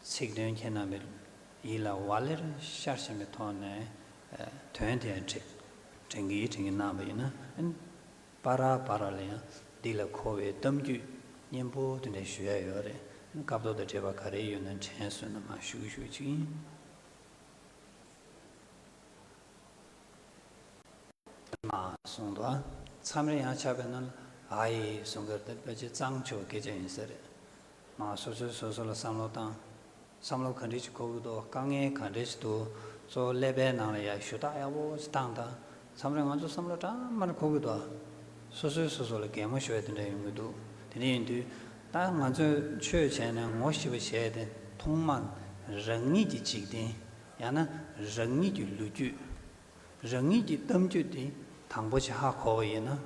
ཚིག་དོན་ཁྱེད་རྣམ་པའི་ཡིད་ལ་ཝ་ལེར་ཤར་བཞིན་པའི་ཐོག་ནས། ཨ། དོན་དེ་དྲན་དྲན་གྱིས་དྲན་གྱིས་གནང་བ་ཡིན་ན། ཨ། བར་བར་ལ་ཡང་འདི་ལ་གོ་བའི་གཏམ་རྒྱུད་སྙན་པོ་དེ་འདྲ་ཞུ་ཡ་ཡོད་རེད། སྐབས་ཐོག་དང་འབྲེལ་བ་ག་རེ་ཡོད་ན་དྲན་སོང་ན་མར་ཞུ་ཞུ་ཅིག་ཡིན། མར་གསུངས་འདུག། མཚམས་རེ་ཡང་ཆགས་པས་ན། ཨ་ཡེ་གསུང་གི་རེད། དེ་ཕལ་ཆེར་གཙང་ཆུ་སྐད་ཆ་ཡིན་ས་རེད། མར་སོ་སོས་སོ་སོ་ལ་བསམ་བློ་བཏང་། བསམ་བློ་ག་འདྲ་ཞིག་འཁོར་གྱི་འདུག། དཀའ་ངལ་ག་འདྲ་ཞིག་འདུག། གཙོ་བོ་ཀླད་པའི་ནང་ལ་ཡ་ཞུ་དག་ཡག་པོ་ཞིག་བཏང་དང་། མཚམས་རེ་ང་ཚོ་བསམ་བློ་གྲང་མོ་འཁོར་གྱི་འདུག། སོ་སོས་སོ་སོ་ལ་གད་མོ་ཤོར་བ་དེ་འདྲ་ཡོང་གི་འདུག། དེ་འདྲ་ཡིན་དུས་ད་ང་ཚོས་ཆོས་བྱས་ནས་ངོ་ཤེས་པ་བྱས་ཏེ། ཐོག་མར་རང་ཉིད་ཀྱི་འཇིག་རྟེན། ཡང་ན་རང་ཉིད་ཀྱི་ལོ་རྒྱུས། རང་ཉིད་ཀྱི་གཏམ་རྒྱུད་དེ་དང་པོ་ཅིག་ཧ་གོ་བ་ཡིན་ན།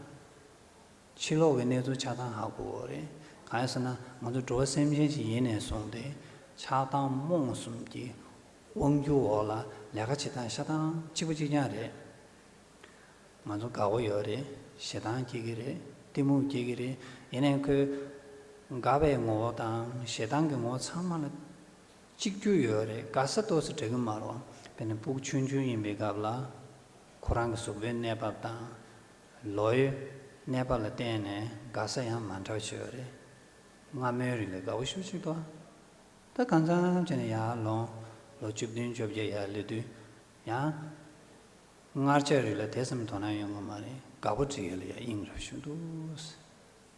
ཕྱི་ལོགས་ཀྱི་གནས་ཚུལ་ཆགས་སྟངས་ཧ་གོ་གི་རེད། གང་ཡིན་ཟེར་ན། ང་ཚོ་འགྲོ་བ་སེམས་ཅན་ཞིག་ཡིན་ནས་བཟུང་སྟེ། ཆགས་སྡང་རྨོངས་གསུམ་གྱི་དབང་སྒྱུར་འོག་ལ་ལས་ཀ་བྱེད་སྟངས་ཤ་སྟངས་གཅིག་པ་གཅིག་རྐྱང་རེད། ང་ཚོ་དགའ་བོ་ཡོད་རེད། ཞེ་སྡང་སྐྱེ་གི་རེད། གཏི་མུག་སྐྱེ་གི་རེད། ཡིན་ནའི་ཁོས་དགའ་བའི་ངོ་བོ་དང་ཞེ་སྡང་གི་ངོ་བོ་ཚང་མ་ལ་གཅིག་གྱུར་ཡོད་རེད། དགའ་ས་ཏོག་ཙམ་འདྲ་གི་མ་རེད། དཔེར་ན་སྤུ་གུ་ཆུང་ཆུང་ཡིན་པའི་སྐབས་ལ། ཁོ་རང་གི་གཟུགས་པོའི་གནས་བབ་དང་། ལོའི་གནས་བབ་ལ་བརྟེན་ནས་དགའ་ས་ཡང་མ་འདྲ་བ་ཞིག་ཡོད་རེད། སྔ་མོའི་རིགས་ལ་དགའ་བོ་ཞེ་ཅིག་འདུག། ད་གང་འཚམ་བྱས་ནས་ཡར་ལོངས། ལོ་བཅུ་བདུན་བཅོ་བརྒྱད་ཡར་སླེབས་དུས་ཡང་། སྔར་ཆད་རིགས་ལ་དེ་ཙམ་དོ་སྣང་ཡོང་གི་མ་རེད། དགའ་པོ་འབྲི་ཡས་ལ་ཡ་དབྱིངས་རུ་ཞུགས་འདུག།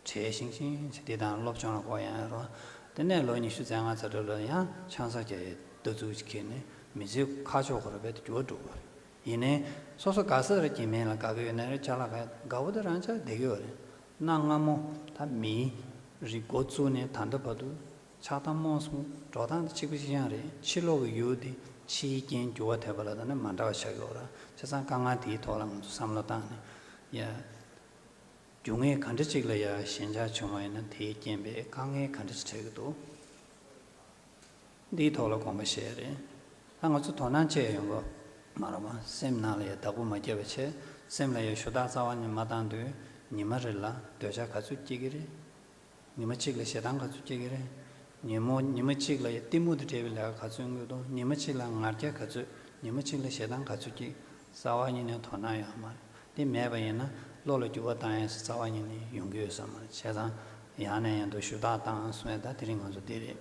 བྲེལ་ཤིང་ཤིང་བྱས། དེ་དང་སློབ་སྦྱོང་ལ་འགོ་ཡང་ཡང་རོ། དེ་ནས་ལོ་ཉི་ཤུ་རྩ་ལྔ་རྩ་དྲུག་ལ་ཡང་ཆང་ས་རྒྱག་ཡས་ལྟ་ཚུལ་ཅིག་འཁྱེར་ནས་མི་ཚེ་ཁ་ཕྱོགས་ཁོ་ར་བས་འགྱུར་བ་འགྲོ་གི་རེད། ཡིན་ནའི་སོ་སོ་དགའ་ས་རེ་གྱིས་མེད་ལ་དགའ་གི་ཡོད་ན་རེ་ཅ་ལག་ག་དགའ་བོ་དེ་རང་ཅག་བསྡད་ཀྱི་ཡོད་རེད། གནའ་སྔ་མོ་ད་མིའི་རིགས་འགོ་བཙུགས་ནས་ད་ལྟ་བར་དུ། ཆགས་སྡང་རྨོངས་གསུམ་འགྲོ་སྟངས་དེ་གཅིག་པ་གཅིག་རྐྱང་རེད། ཕྱི་ལོགས་ཀྱི་ཡུལ་དེ་ཕྱིའི་རྐྱེན་འགྱུར་བ་ཐེབས་པ་ལ་ད་ནི་མ་འདྲ་བ་ཆགས་ཡོད་རེད། བྱས་ཙང་དཀའ་ངལ་དེའི་ཐོག་ལ་ང་ཚོ་བསམ་བློ་བཏང་ནས་ཡ། རྒྱུ་དངོས་ག་འདྲ་ཅིག་ལ་ཡ་ཞེན་ཆགས་བྱུང་བ་ཡིན་ན། དེའི་རྐྱེན་པས་དཀའ་ངལ་ག་འདྲ་ཅིག་འཕྲད་ཀྱི་འདུག། འདིའི་ཐོག་ལ་དགོངས་པ་བཞེས་རེད། ད་ང་ཚོ་དོ་སྣང་བྱེད་ཡོང་གི་མ་རེད་པ། སེམས་ནང་ལ་ཡ་བདག་པོ་མ་བརྒྱབ་པ་བྱས། སེམས་ལ་ཡ་ཞུ་དག་རྩ་བ་ནས་མ་བཏང་དུས་ཉི་མ་རེ་ལ་འདོད་ཆགས་ག་ཚོད་སྐྱེ་གི་རེད། ཉི་མ་གཅིག་ལ་ཞེ་སྡང་ག་ཚོད་སྐྱེ་གི་རེད། ཉིན་མོ་ཉི་མ་གཅིག་ལ་གཏི་མུག་དང་བྲལ་བའི་ལས་ཀ་ག་ཚོད་དངོས་འདུག། ཉི་མ་གཅིག་ལ་ང་རྒྱལ་ག་ཚོད། ཉི་མ་གཅིག་ལ་ཞེ་སྡང་ག་ཚོད་སྐྱེ། རྩ་བ་ཉིད་ནས་དོ་སྣང་ཡོད་མ་རེད། དེ་མེད་པ་ཡིན་ན་བློ་ལ་འགྱུར་བ་བཏང་ཡས་རྩ་བ་ཉིད་ནས་ཡོང་གི་ཡོད་ས་མ་རེད། བྱས་ཙང་ཡང་ནས་ཡང་དུ་ཞུ་དག་བཏང་གསུང་ཡས། ད་དེ་རིང་ང་ཚོ་འདི་རེད།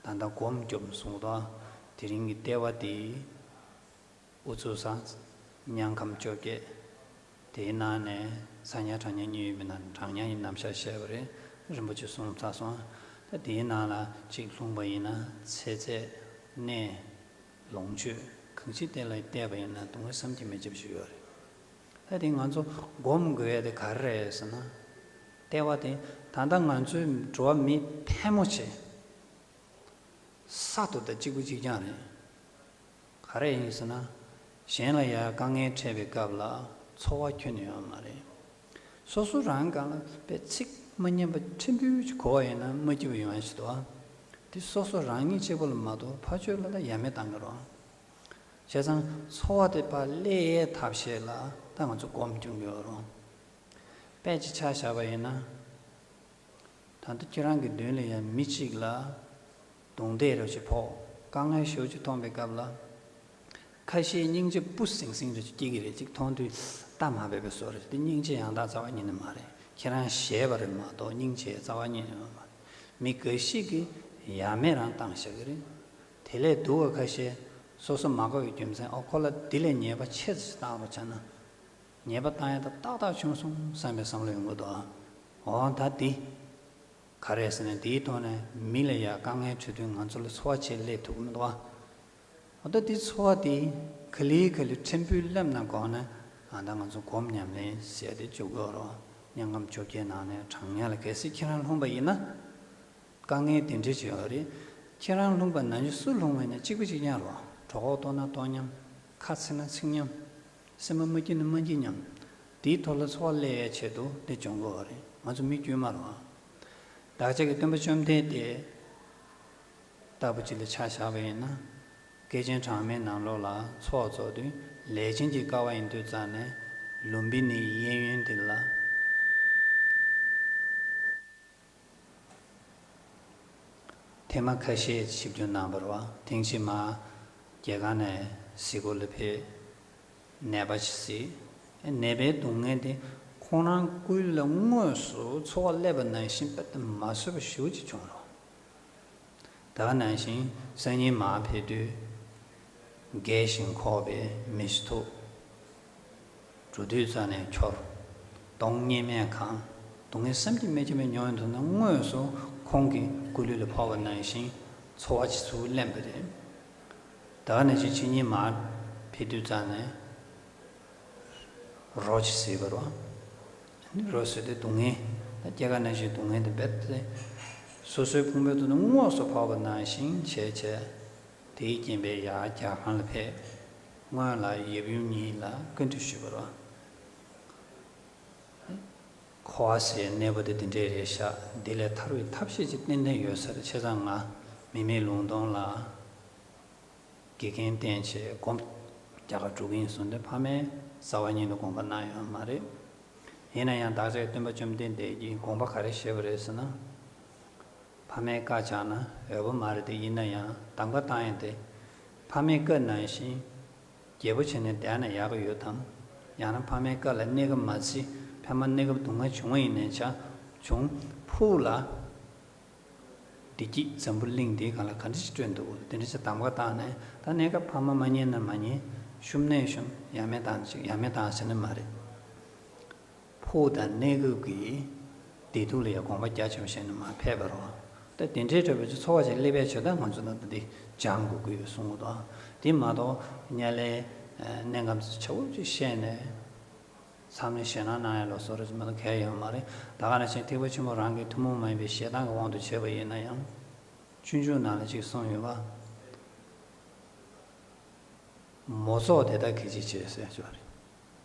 ད་ལྟ་སྒོམ་སྐྱོབ་གསུང་དང་། དེ་རིང་གི་ལྟེ་བ་དེ། དབུ་ཚུགས་ས། སྙིང་ཁམས་བཅོ་བརྒྱད། དེའི་ནང་ནས་ས་ཉ་གྲངས་ཉ་གཉིས་ཡོད་པའི་ནང་ནས་གྲངས་ཉ་ཡི་རྣམ་གཞག་བཤད་པ་རེད། རིན་པོ་ཆེ་གསུངས་ཚར་སོང་། ད་དེའི་ནང་ལ་གཅིག་ལྷུང་བ་ཡིན་ན་ཚེ་ཚད། གནས། ལོངས་སྤྱོད། གང་ཅིའི་སྟེང་ལ་བལྟས་པ་ཡིན་ན་སྡུག་བསྔལ་བསམ་གྱིས་མི་ཁྱབ་ཞིག་ཡོད་རེད། ད་དེ་ང་ཚོ་སྒོམ་དགོས་ཡ་དེ་ག་རེ་རེད་ཟེར་ན། ལྟེ་བ་དེ་ད་ལྟ་ང་ཚོའི་འགྲོ་བ་མི་ཕལ་མོ་ཆེ། གསར་དུ་ད་གཅིག་པུ་གཅིག་རྐྱང་རེད། ག་རེ་ཡིན་ཟེར་ན། གཞན་ལ་ཡང་དཀའ་ངལ་འཕྲད་པའི་སྐབས་ལ་ཚོར་བ་ཁྱོན་ནས་ཡོད་མ་རེད། སོ་སོ་རང་སྒང་ལ་དཔེ་ཚིག་མ་སྙན་པ་ཕྲན་བུ་ཅིག་གོ་བ་ཡིན་ན་མ་སྐྱིད་པ་ཡོང་ཡ་ཞིག་འདུག་ཨ། དེ་སོ་སོ་རང་ཉིད་གཅིག་པོ་ལ་མ་གཏོགས་ཕར་ཕྱོགས་ལ་ད་ཡ་མེད་བཏང་གི་རེད། བྱས་ཙང་ཚོར་བ་དེ་ཕར་སླེབས་ཡའི་ཐབས་ཤེས་ལ་ད་ང་ཚོ་སྒོམ་སྐྱོང་གི་ཡོད་རེད། དཔེ་ཅིག་ཆ་བཞག་པ་ཡིན་ན། ད་ལྟ་ཁྱེད་རང་གི་མདུན་ལ་ཡང་མི་གཅིག་ལ་རྡུང་རྡེག་རེ་ཞིག་ཕོག་དཀའ་ངལ་ཞེ་པོ་ཅིག་མཐོང་པའི་སྐབས་ལ། ཁ་ཤས་སྙིང་རྗེ་སྤུ་ཟིང་ཟིང་རེ་ཞིག་སྐྱེ་གི་རེད། ཅིག་མཐོང་དུས་ལྟ་མ་བས་པའི་བཟོ་རེད་དེ། སྙིང་རྗེ་ཡང་དག་རྩ་བ་ཉིད་ནས་མ་རེད། ཁྱེད་རང་ཞེད་པ་རེད་མ་གཏོགས་སྙིང་རྗེ་རྩ་བ་ཉིད་ནས་ཡོད་མ་རེད། མི་འགའ་ཞིག་གིས་ཡ་མེད་རང་བཏང་བཞག་གི་རེད། དེ་ལས་སྡུག་པ་ཁ་ཤས་སོ་སོ་མ་གོ་བའི་རྒྱུ་མཚན། ཨོ་ཁོ་ལ་འདི་ལས་ཉེས་པ་ཆེ་ཙམ་ཞིག་བཏང་རོགས་བྱས་ན། ཉེས་པ་བཏང་ཡ་ད་ཏག་ཏག་བྱུང་སོང་བསམ་པའི་བསམ་བློ་ཡོང་གི་འདུག་ཨ། འོ་ད་འདི་ག་རེ་ཟེར་ན། འདིའི་ཐོག་ནས་མི་ལ་ཡ་དཀའ་ངལ་འཕྲད་དུས་ང་ཚོ་ལ་ཚོར་བ་ཆེ་སླེབས་ཐུབ་ཀྱི་མི་འདུག་ཨ། འོ་ད་འདི་ཚོར་བ་འདི་ག་ལེ་ག་ལེ་ཕྲན་བུ་སླེབས་ན་དགོངས་ནས། ཨ་ད་ང་ཚོ་སྒོམ་ཉམས་ལེན་ཟེར་ཏེ་འཇུག་དགོས་རོགས། དམྱལ་ཁམས་བཅོ་བརྒྱད་ནང་ནས་གྲང་དམྱལ་ལ་གལ་སྲིད་ཁྱེད་རང་ལྷུང་པ་ཡིན་ན། དཀའ་ངལ་དེ་འདྲ་ཅིག་ཡོད་རེད། ཁྱེད་རང་ལྷུང་པ་ནང་བཞིན་སུ་ལྷུང་བ་ཡིན་ན་གཅིག་པ་གཅིག་རྐྱང་རེད། གྲོད་ཁོག་ལྟོགས་ན་ལྟོགས་མཉམ། ཁ་ཚིག་ན་ཚིག་མཉམ། སེམས་པ་མ་སྐྱིད་ན་མ་སྐྱིད་མཉམ། དེའི་ཐོག་ལ་ཚོར་བ་སླེབས་ཡའི་ཆེད་དུ་འདི་སྦྱོང་དགོས་པ་རེད། ང་ཚོ་མི་དཀྱུས་མ་རེད། བདག་ཅག་གི་སྟོན་པ་བཅོམ་ལྡན་འདས་ལྟ་བུ་ཅིག་ལ་ཆ་བཞག་པ་ཡིན་ན། བསྐལ་ཆེན་གྲངས་མེད་ནང་ལོགས་ལ་ཚོགས་རྫོགས་དུས་ལས་ཅན་གྱི་དཀའ་བ་ཡིན་དུས་ཙང་ནས། ལུམྦི་ནིའི་གཡས་གཡོན་འདི་ལ། ཐེངས་མ་ཁ་ཤས་ཞིབ་འཇུག་གནང་བ་རེད་པ། ཐེངས་གཅིག་མར་རྒྱལ་ཁང་ནས་གཟིགས་སྐོར་ལ་ཕེབས། ནད་པ་ཞིག་གཟིགས། ནད་པའི་སྡུག་བསྔལ་དེ་ཁོང་རང་ཀུན་ལ་དངོས་སུ་ཚོར་བ་སླེབས་པ་ནང་བཞིན་དཔེ་མ་བཟོད་པ་ཞེ་པོ་ཅིག་བྱུང་རེད། ད་ག་ནང་བཞིན་སང་ཉིན་མར་ཕེབས་དུས། རྒས་ཤིང་འཁོགས་པའི་མི་ཞིག་ཐུག་འགྲོ་དུས་རྩ་ནས་འཁྱོར། གདོང་བརྙན་མས་གང་། སྡུག་བསྔལ་བསམ་གྱིས་མི་ཁྱབ་པ་མྱོང་ཡོང་དུས་ན། དངོས་སུ་ཁོང་གི་སྐུ་ལུས་ལ་ཕོག་པ་ནང་བཞིན་ཚོར་བ་ཅིག་ཚུར་སླེབས་པ་རེད། ད་ག་ནང་བཞིན་ཕྱི་ཉིན་མར་ཕེབས་དུས་རྩ་ནས། རོ་ཅིག་བཟི་བ་རོ། ཨ་ནི་རོ་བཟི་དུས་སྡུག་བསྔལ། ད་སྐྱེ་རྒ་ན་འཆིའི་སྡུག་བསྔལ་དེ་རྦད་དེ། སོ་སོའི་ཕུང་པོའི་ཐོག་ཏུ་དངོས་སུ་ཕོག་པ་ནང་བཞིན་བྱས་བྱས། དེའི་རྐྱེན་པས་ཡར་རྒྱལ་ཁང་ལ་ཕེབས། སྔོན་ལ་ཡབ་ཡུམ་གཉིས་ལ་བཀའ་འདྲི་ཞུས་པ་རོ། འཁོར་བ་ཟེར་གནས་པོ་དེ་འདི་འདྲས་རེད་ཤག་འདི་ལས་ཐར་བའི་ཐབས་ཤེས་ཅིག་ཏན་ཏན་ཡོད་ས་རེད། བྱས་ཙང་ང་མི་མེད་ལུང་སྟོང་ལ། དགེ་རྒན་བསྟེན་བྱས་སྒོམ་རྒྱག་ག་འགྲོ་གི་ཡིན་གསུངས་ཏེ། ཕ་མས་རྩ་བ་ཉིད་དུ་དགོངས་པ་གནང་ཡོད་མ་རེད། ཡིན་ན་ཡང་བདག་ཅག་སྟོན་པ་བཅོམ་ལྡན་འདས་ཀྱིས་དགོངས་པ་ག་རེ་བཞེས་པ་རེད་ཟེར་ན། ཕ་མའི་བཀའ་བཅག་ན་འོས་པ་མ་རེད་དེ། ཡིན་ན་ཡང་གདམ་ག་བཏང་ཡ་དེ། ཕ་མའི་བཀའ་ནང་བཞིན་རྒྱལ་པོ་བྱས་ནས་བསྡད་ན་ཡག་གི་ཡོད་དམ། ཡང་ན་ཕ་མའི་བཀའ་ལ་གནས་ཀ་མ་བརྩི། ཕ་མ་གནས་སྐབས་སྡུག་བསྔལ་བྱུང་བ་ཡིན་ནའི་ཆ་བྱུང་། ཕུགས་ལ། བདེ་སྐྱིད་འཛམ་བུ་གླིང་འདིའི་སྒང་ལ་ག་འདྲ་ཞིག་སྤྲོད་འདུག་དེ་འདྲ་ཞིག་གདམ་ག་བཏང་ནས། ད་གནས་སྐབས་ཕ་མ་མ་ཉན་ན་མ་ཉན། ཤུམ་ནས་ཤུམ། ཡ་མེད་བཏང་ཞིག་ཡ་མེད་བཏང་ཟེར་ནི་མ་རེད། ཕུགས་དང་གནས་སྐབས་ཀྱི་བདེ་སྡུག་ལ་ཡང་དགོངས་པ་རྒྱ་ཆེན་པོ་བཞེས་ནས་མར་ཕེབས་པ་རེད། ད་དེ་འདྲའི་འདྲ་བའི་ཚོར་བ་ཞིག་སླེབས་པའི་ཆེད་དུ་ང་ཚོ་ད་ལྟ་འདི་སྦྱང་དགོས་ཀྱི་ཡོད་གསུང་གི་འདུག་དེ་མ་གཏོགས་དམྱལ་བའི་གནས་སྐབས་ཆེ་བོ་ཅིག་བཤད་ནས། མཚམས་ནས་ཞེད་སྣང་གནང་ཡ་ལ་སོགས་རེ་ཞིག་མ་གཏོགས་གལ་ཡོད་མ་རེད། ད་ག་ནང་བཞིན་ཐེག་པ་ཆེན་པོ་རང་གི་ཐུན་མོང་མ་ཡིན་པའི་ཞེ་སྡང་གི་དབང་དུ་བྱས་པ་ཡིན་ན་ཡང་། སྤྱོད་འཇུག་ནང་ལ་ཅིག་གསུངས་ཡོད་པ། མོ་ཚོགས་དེ་དག་གིས་ཅི་བྱེད་ཟེར་ཞོར་རེད།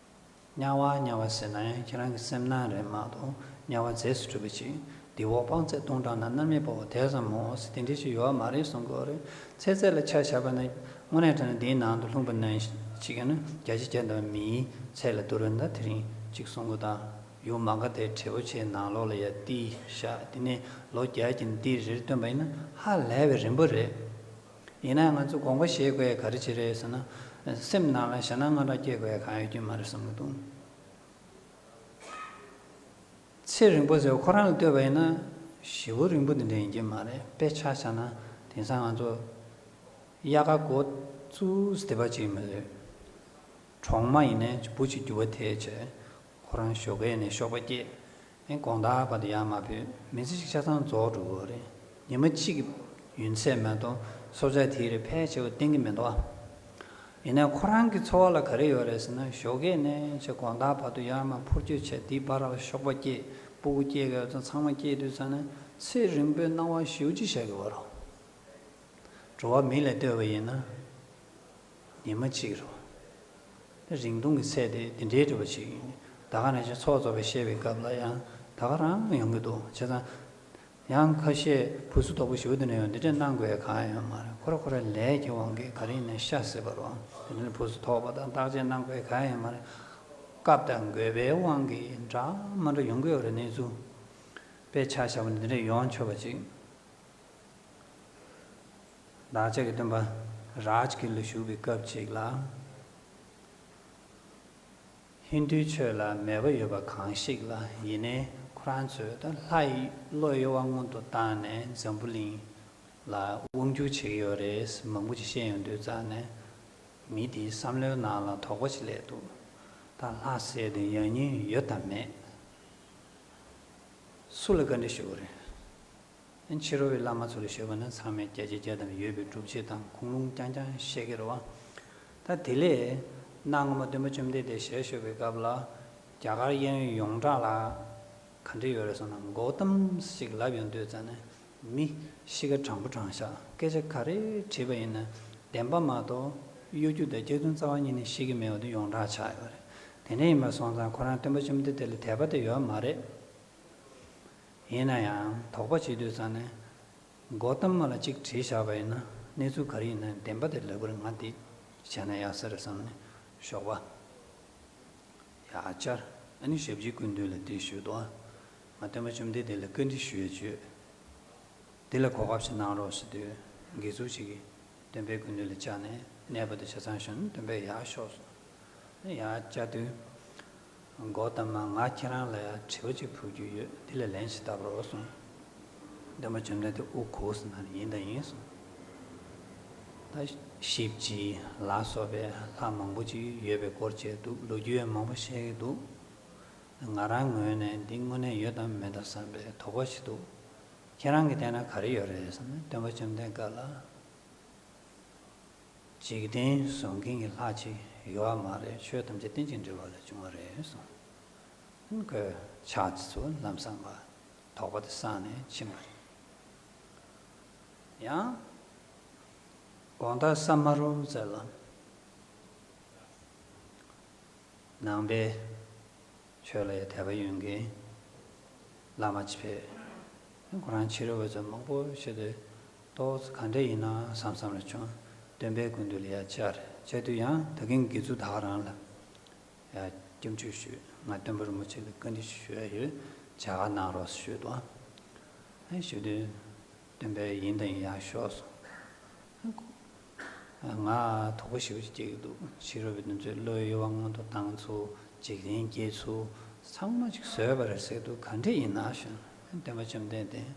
དམྱལ་བ་དམྱལ་བ་ཟེར་ན་ཡང་ཁྱེད་རང་གི་སེམས་སྣང་རེད་མ་གཏོགས། དམྱལ་བ་རྫས་སུ་གྲུབ་པ་ཅིག་དེ་འོག་སྤང་མཛད་སྟོང་ཕྲག་ན། མནར་མེད་དཔའ་བོ་དེ་ཙམ་མོ་ཟེར་དེ་འདྲ་ཞིག་ཡོད་མ་རེད་གསུང་གི་ཡོད་རེད། ཚེ་ཚད་ལ་ཆ་བཞག་པ་ན། དངོས་གནས་དྲང་གནས་འདིའི་ནང་དུ་ལྷུང་པ་ནང་བཞིན་ཅིག་ཡིན་ན། བརྒྱ་ཆ་བརྒྱ་དང་མིའི་ཚད་ལ་བསྡུར་བ་ན་དེ་རིང་ཅིག་གསུང་གི་དང་། ཡུལ་མ་ག་དྷའི་བྲེ་པོ་ཆེའི་ནང་ལོགས་ལ་ཡ་ཏི་ཤ། དེ་ནས་ལོ་བརྒྱ་ཀྱི་ཏི་རེ་རེ་བཏོན་པ་ཡིན་ན་ཧ་ལས་པའི་རིང་པོ་རེད། ཡིན་ན་ང་ཚོ་དགོངས་པ་བཞེས་དགོས་ཡ་ག་རེ་ཅིག་རེད་ཟེར་ན། སེམས་ནང་ལ་ཞེད་སྣང་དངངས་སྐྲག་སྐྱེ་དགོས་ཡ་གང་ཡོད་ཀྱི་མ་རེད་བསམ་གྱི་འདུག་ཚེ་རིང་པོ་ཟེར་བ་ཁོ་རང་ལ་ལྟོས་པ་ཡིན་ན་ཞེ་པོ་རིང་པོ་དེ་འདྲ་ཡིན་གྱི་མ་རེད། དཔེ་ཆ་བཞག་ན་དེང་སང་ང་ཚོ་དབྱར་ཁ་འགོ་བཙུགས་བསྡད་པ་ཅིག་མི་འདུག་གྲོག་མ་ཡིན་ནའི་འབུ་ཅིག་རྒྱུ་བ་ཐེབས་བྱས། ཁོ་རང་ཞོགས་ཀས་ནས་གཤོག་པ་སྐྱེས། ཨེ་དགོང་དག་བར་དུ་ཡར་མ་བུད། མི་ཚེ་ཞིག་ཆ་ཚང་རྫོགས་འགྲོ་གི་རེད། ཉི་མ་གཅིག་གི་ཡུན་ཚད་མ་གཏོགས་སྲོག་ཆགས་དེའི་རིགས་ཕལ་ཆེ་བ་བརྟན་གྱི་མི་འདུག་ཨ། ཡིན་ནའི་ཁོ་རང་གི་འཚོ་བ་ལ་ག་རེ་ཡོད་རེད་ཟེར་ན། ཞོགས་ཀས་ནས་བྱས་དགོང་དག་བར་དུ་ཡར་མར་འཕུར་སྐྱོད་བྱས། དེའི་བར་ལ་གཤོག་པ་སྐྱེས། སྤུ་གུ་སྐྱེས་དགོས་ཚང་མ་སྐྱེས་དུས་ཙ་ན་ཚེ་རིང་པོའི་སྣང་བ་ཞེ་པོ་ཅིག་ཤར་གྱི་ཡོད་རེད། འགྲོ་བ་མི་ལ་ལྟོས་པ་ཡིན་ན། ཉི་མ་གཅིག་རེད་བ། ད་རིང་ཐུང་གི་ཚད་དེ་དེ་འདྲའི་འདྲ་བ་ཞིག་ཡིན། ད་ག་ནང་བཞིན་ཚོགས་རྫོགས་པའི་བཤད་པའི་སྐབས་ལ་ཡང་ད་ག་རང་ཡོང་གི་འདུག་བྱས་ཙང་། ཡང་ཁ་ཤས་བུ་ཚུ་དོག་པོ་ཞུ་དེ་ནས་ཡང་འདི་འདྲ་གནང་དགོས་གང་ཡང་ཡོད་མ་རེད། ཁོ་ར་ཁོ་ར་ལས་ཀྱི་དབང་གིས་ག་རེ་ཡིན་ནའི་ཤ་ཟེར་བ་རེད་བ། དེ་ནས་བུ་ཚུ་དོག་པ་དང་བརྟག་དཔྱད་གནང་དགོས་གང་ཡང་ཡོད་མ་རེད། སྐབས་དང་དགོས་པའི་དབང་གིས་འདྲ་མ་འདྲ་ཡོང་གི་ཡོད་རེད། གནས་ཚུལ་དཔེ་ཆ་བཞག་པ་ནི་འདི་འདྲ་ཡོང་ཆོག་པ་ཅིག་བདག་ཅག་གི་སྟོན་པ་རཱཇ་གིར་ལ་བཞུགས་པའི་སྐབས་ཅིག་ལ། ཧིན་དུའི་ཆོས་ལ་མོས་པ་ཡོད་པ་གང་ཞིག་ལ་ཡིན་ནའི་ཁོ་རང་ཚོས་ད་ལྷ་ཡི་བློ་གཡོ་བ་སྔོན་དུ་བཏང་ནས་འཛམ་བུ་གླིང་ལ་དབང་བསྒྱུར་བྱེད་ཀྱི་ཡོད་རེད། མང་པོ་ཅིག་བཤད་ཡོང་དུས་ཙང་ནས་མི་དེའི་བསམ་བློའི་ནང་ལ་དོགས་པ་ཅིག་སླེབས་འདུག་ད་ལྷ་ཟེར་དེ་ཡང་སྙིང་ཡོད་དམ་མེད། སུ་ལ་བཀའ་འདྲི་ཞུ་དགོས་རེད། ཕྱི་རོལ་པའི་བླ་མ་ཚོ་ལ་ཞུས་པ་ན་ཚང་མས་བརྒྱ་ཆ་བརྒྱ་ཙམ་ཡོད་པའི་སྒྲུབ་བྱེད་དང་ཁུངས་ལུང་རྐྱང་རྐྱང་བཤད་ཀྱི་རེད་བ། ད་དེ་ལས་གནའ་སྔ་མོ་སྟོན་པ་བཅོམ་ལྡན་འདས་ཞལ་བཞུགས་པའི་སྐབས་ལ་རྒྱ་གར་གཡས་གཡོན་ཡོངས་གྲགས་ལ་ག་འདྲ་ཡོད་རེད་ཟེར་ན། གོ་ཏམ་ཞིག་ལབ་ཡོང་དུས་ཙང་ནས་མི་གཤིས་ཀ་དྲང་པོ་དྲང་བཞག་སྐད་ཆ་ག་རེ་དྲིས་པ་ཡིན་ན་བདེན་པ་མ་གཏོགས་གཡོ་སྒྱུ་དང་སྐྱག་རྫུན་རྩ་བ་ཉིད་ནས་བཤད་ཀྱི་མེད་པ་དེ་ཡོངས་གྲགས་ཆགས་ཡོད་རེད། དེ་འདྲ་ཡིན་པ་སོང་ཙང་ཁོ་རང་སྟོན་པ་བཅོམ་ལྡན་འདས་ལ་དད་པ་དེ་ཡོད་མ་རེད། ཡིན་ན་ཡང་དོགས་པ་བྱེད་དུས་ཙང་ནས་གོ་ཏམ་མ་ལ་གཅིག་དྲིས་བཞག་པ་ཡིན་ན་གནས་ཚུལ་ག་རེ་ཡིན་ན་བདེན་པ་དེ་ལབ་པར་ང་དེ་བྱས་ན་ཡག་ས་རེད་བསམ་ནས་ཞོགས་པ་ཡར་བཅར། ཨ་ནི་ཞབས་ཕྱི་སྐུ་མདུན་ལ་དེ་ཞུས་འདུག་ང་སྟོན་པ་བཅོམ་ལྡན་འདས་ལ་བཀའ་འདྲི་ཞུ་ཡ་བྱོས། འདི་ལ་གོ་སྐབས་ཤིག་གནང་རོགས་ཟེར་དུས་དགེ་ཚུལ་ཞིག་གིས་སྟོན་པའི་སྐུ་མདུན་ལ་བཅར་ནས་གནས་པ་དེ་ཆ་ཚང་ཞུ་ན་སྟོན་པས་ཡར་ཤོག་གསུངས། ཡར་བཅར་དུས་གོ་ཏ་མ་ང་ཁྱེད་རང་ལ་ཡང་དྲི་བ་གཅིག་ཕུལ་རྒྱུ་ཡོད། འདི་ལ་ལན་ཞིག་བཏབ་རོགས་གསུངས། སྟོན་པ་བཅོམ་ལྡན་འདས་ཨུ་ཁུག་ཟེར་ན་ཡིན་དང་ཡིན་གསུངས། ད་ཞིབ་ཅིང་ལ་སོགས་པའི་ལྷ་མང་པོ་ཅིག་ཡོད་པའི་སྐོར་བྱས་འདུག་ལོ་རྒྱུས་མང་པོ་བཤད་ཀྱི་འདུག་ང་རང་ངོས་ནས་འདི་དངོས་གནས་ཡོད་དམ་མེད་དམ་བསམ་པའི་དོགས་པ་ཞིག་འདུག་ཁྱེད་རང་གིས་བལྟས་ན་ག་རེ་ཡོད་རེད་ཟེར་ན། སྟོན་པ་བཅོམ་ལྡན་བཀའ་ལ། འཇིག་རྟེན་བཟོ་མཁན་གྱི་ལྷ་ཅིག་ཡོད་པ་མ་རེད། ཆོས་ཐམས་ཅད་རྟེན་ཅིང་འབྲེལ་བ་ལས་བྱུང་བ་རེད་གསུངས། ཁོས་ཕྱག་དེ་ཚོ་ལམ་སང་ལ་དོགས་པ་དེ་སངས་ནས་ཕྱིན་པ་རེད། ཡང་དགོང་དག་ས་མ་རུ་ཟེར་ལ། ནང་པའི་ཆོས་ལ་ཡང་དད་པ་ཡོད་མཁན་བླ་མ་ཅིག་ཕེབས། ཁོ་རང་ཕྱི་རོལ་པ་ཚོ་མང་པོ་ཤོད་དུས་ཏོག་ཙམ་ག་འདྲ་ཡིན་ན་བསམ་བསམ་ལ་བྱུང་། སྟོན་པའི་སྐུ་མདུན་ལ་ཡར་བཅར། བཅར་དུས་ཡང་ད་གིན་དགེ་ཚུལ་ད་ག་རང་ལ་ཡར་སྐྱབས་འཇུག་ཞུས། ང་སྟོན་པ་རིན་པོ་ཆེ་ལ་བཀའ་འདྲི་ཞུ་ཡ་ཡོད། མཇལ་ཁ་གནང་རོགས་ཞུས་འདུག་ཨ་ཞུ་དུས། སྟོན་པས་ཡིན་དང་ཡིན་ཡར་ཤོག་གསུངས། ང་དོགས་པ་ཞེ་པོ་ཅིག་སྐྱེ་གི་འདུག་ཕྱི་རོལ་པའི་དེ་ཚོས་བློའི་གཡོ་བ་མངོན་དུ་བཏང་ཚུལ། འཇིག་རྟེན་སྐྱེ་ཚུལ་ཚང་མ་ཅིག་བཟོས་པ་རེད་ཟེར་གི་འདུག་ག་འདྲ་ཡིན་ན་ཞུ་ན། སྟོན་པ་བཅོམ་ལྡན་འདས་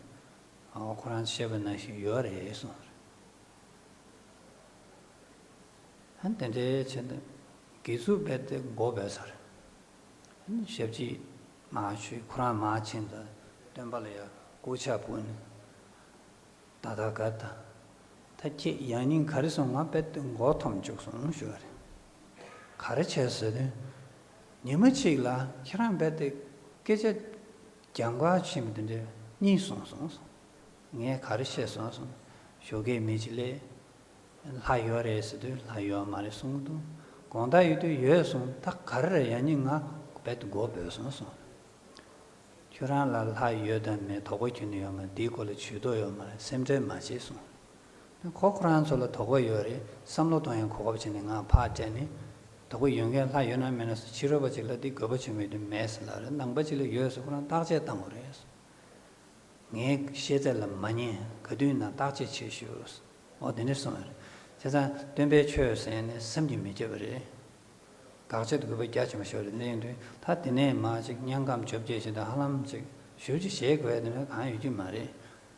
ཨོ་ཁོ་རང་བཤད་པ་ནང་བཞིན་ཡོད་རེད་གསུངས། ཨ་དེ་འདྲའི་བྱས་ནས་དགེ་ཚུལ་རྦད་དེ་མགོ་སྦས་ཚར། ཨ་ནི་ཞབས་ཕྱི་མར་ཞུས། ཁོ་རང་མར་ཕྱིན་ཙང་སྟོན་པ་ལ་ཡར་སྐུ་ཕྱག་ཕུལ་ནས། ད་ད་ག་ད། ད་ཁྱེད་ཡང་སྙིང་ག་རེ་སོང་། ང་རྦད་དེ་མགོ་འཐོམས་བཅུག་སོང་ཞུ་བ་རེད། ག་རེ་བྱས་ཟེར་དུས། ཉི་མ་གཅིག་ལ་ཁྱེད་རང་རྦད་དེ་སྐད་ཆ་རྒྱང་ག་ཕྱིན་པ་དེ་འདྲ་གཉིད་སོང་སོང་གསུངས། ངས་ག་རེ་བཤད་སོང་གསུངས། ཞོགས་ཀས་མི་གཅིག་སླེབས། ལྷ་ཡོད་རེད་ཟེར་དུས་ལྷ་ཡོད་མ་རེད་གསུང་གི་འདུག་དགོང་དག་ཡོད་དུས་ཡོད་གསུངས། ད་ག་རེ་རེད། ཡང་སྙིང་ང་རྦད་དེ་མགོ་སྦས་སོང་གསུངས། ཁྱོད་རང་ལ་ལྷ་ཡོད་དམ་མེད་དོགས་པ་ཁྱོན་ནས་ཡོད་མ་རེད། དེའི་སྐོར་ལ་ཇུས་གཏོགས་ཡོད་མ་རེད། སེམས་ཁྲལ་མ་བྱེད་གསུངས། ཁོ་ཁོ་རང་ཚོ་ལ་དོགས་པ་ཡོད་རེད། བསམ་བློ་གཏོང་ཡང་གོ་སྐབས་བྱས་ནས་ང་ཕར་སྤྲད་ནས། དོགས་པ་ཡོད་མཁན་ལྷ་ཡོད་ན་མེད་ན་ཟེར། ཕྱི་རོལ་པ་ཅིག་ལ་འདི་དགོས་པ་བྱུང་མེད་དུས་མེད་ཟེར་ལབ་རེད། ནང་པ་ཅིག་ལ་ཡོད་ཟེར་ཁོ་རང་བརྟག་དཔྱད་བཏང་དགོས་རེད། ངའི་བཤད་ཚད་ལ་མ་ཉན། ག་དུས་ན་བརྟག་དཔྱད་བྱེད་ཤོག་འོ་དེ་འདྲ་གསུངས་ཡོད་རེད། བྱས་ཙང་སྟོན་པའི་ཆོས་ཟེར་ནས་བསམ་གྱིས་མི་ཁྱབ་པ་རེད། དགག་བྱ་དགོས་པ་རྒྱ་ཆེན་པོ་ཞིག་རེད། དེ་ཡིན་དུས་ད་དེ་ནས་མར་ཅིག་སྙན་ངག་བཅོ་བརྒྱད་ཞིག་དང་ཧ་ལམ་ཅིག་ཞེ་པོ་ཅིག་བྱེད་དགོས་ཡ་དེ་འདྲ་གང་ཡོད་ཀྱི་མ་རེད།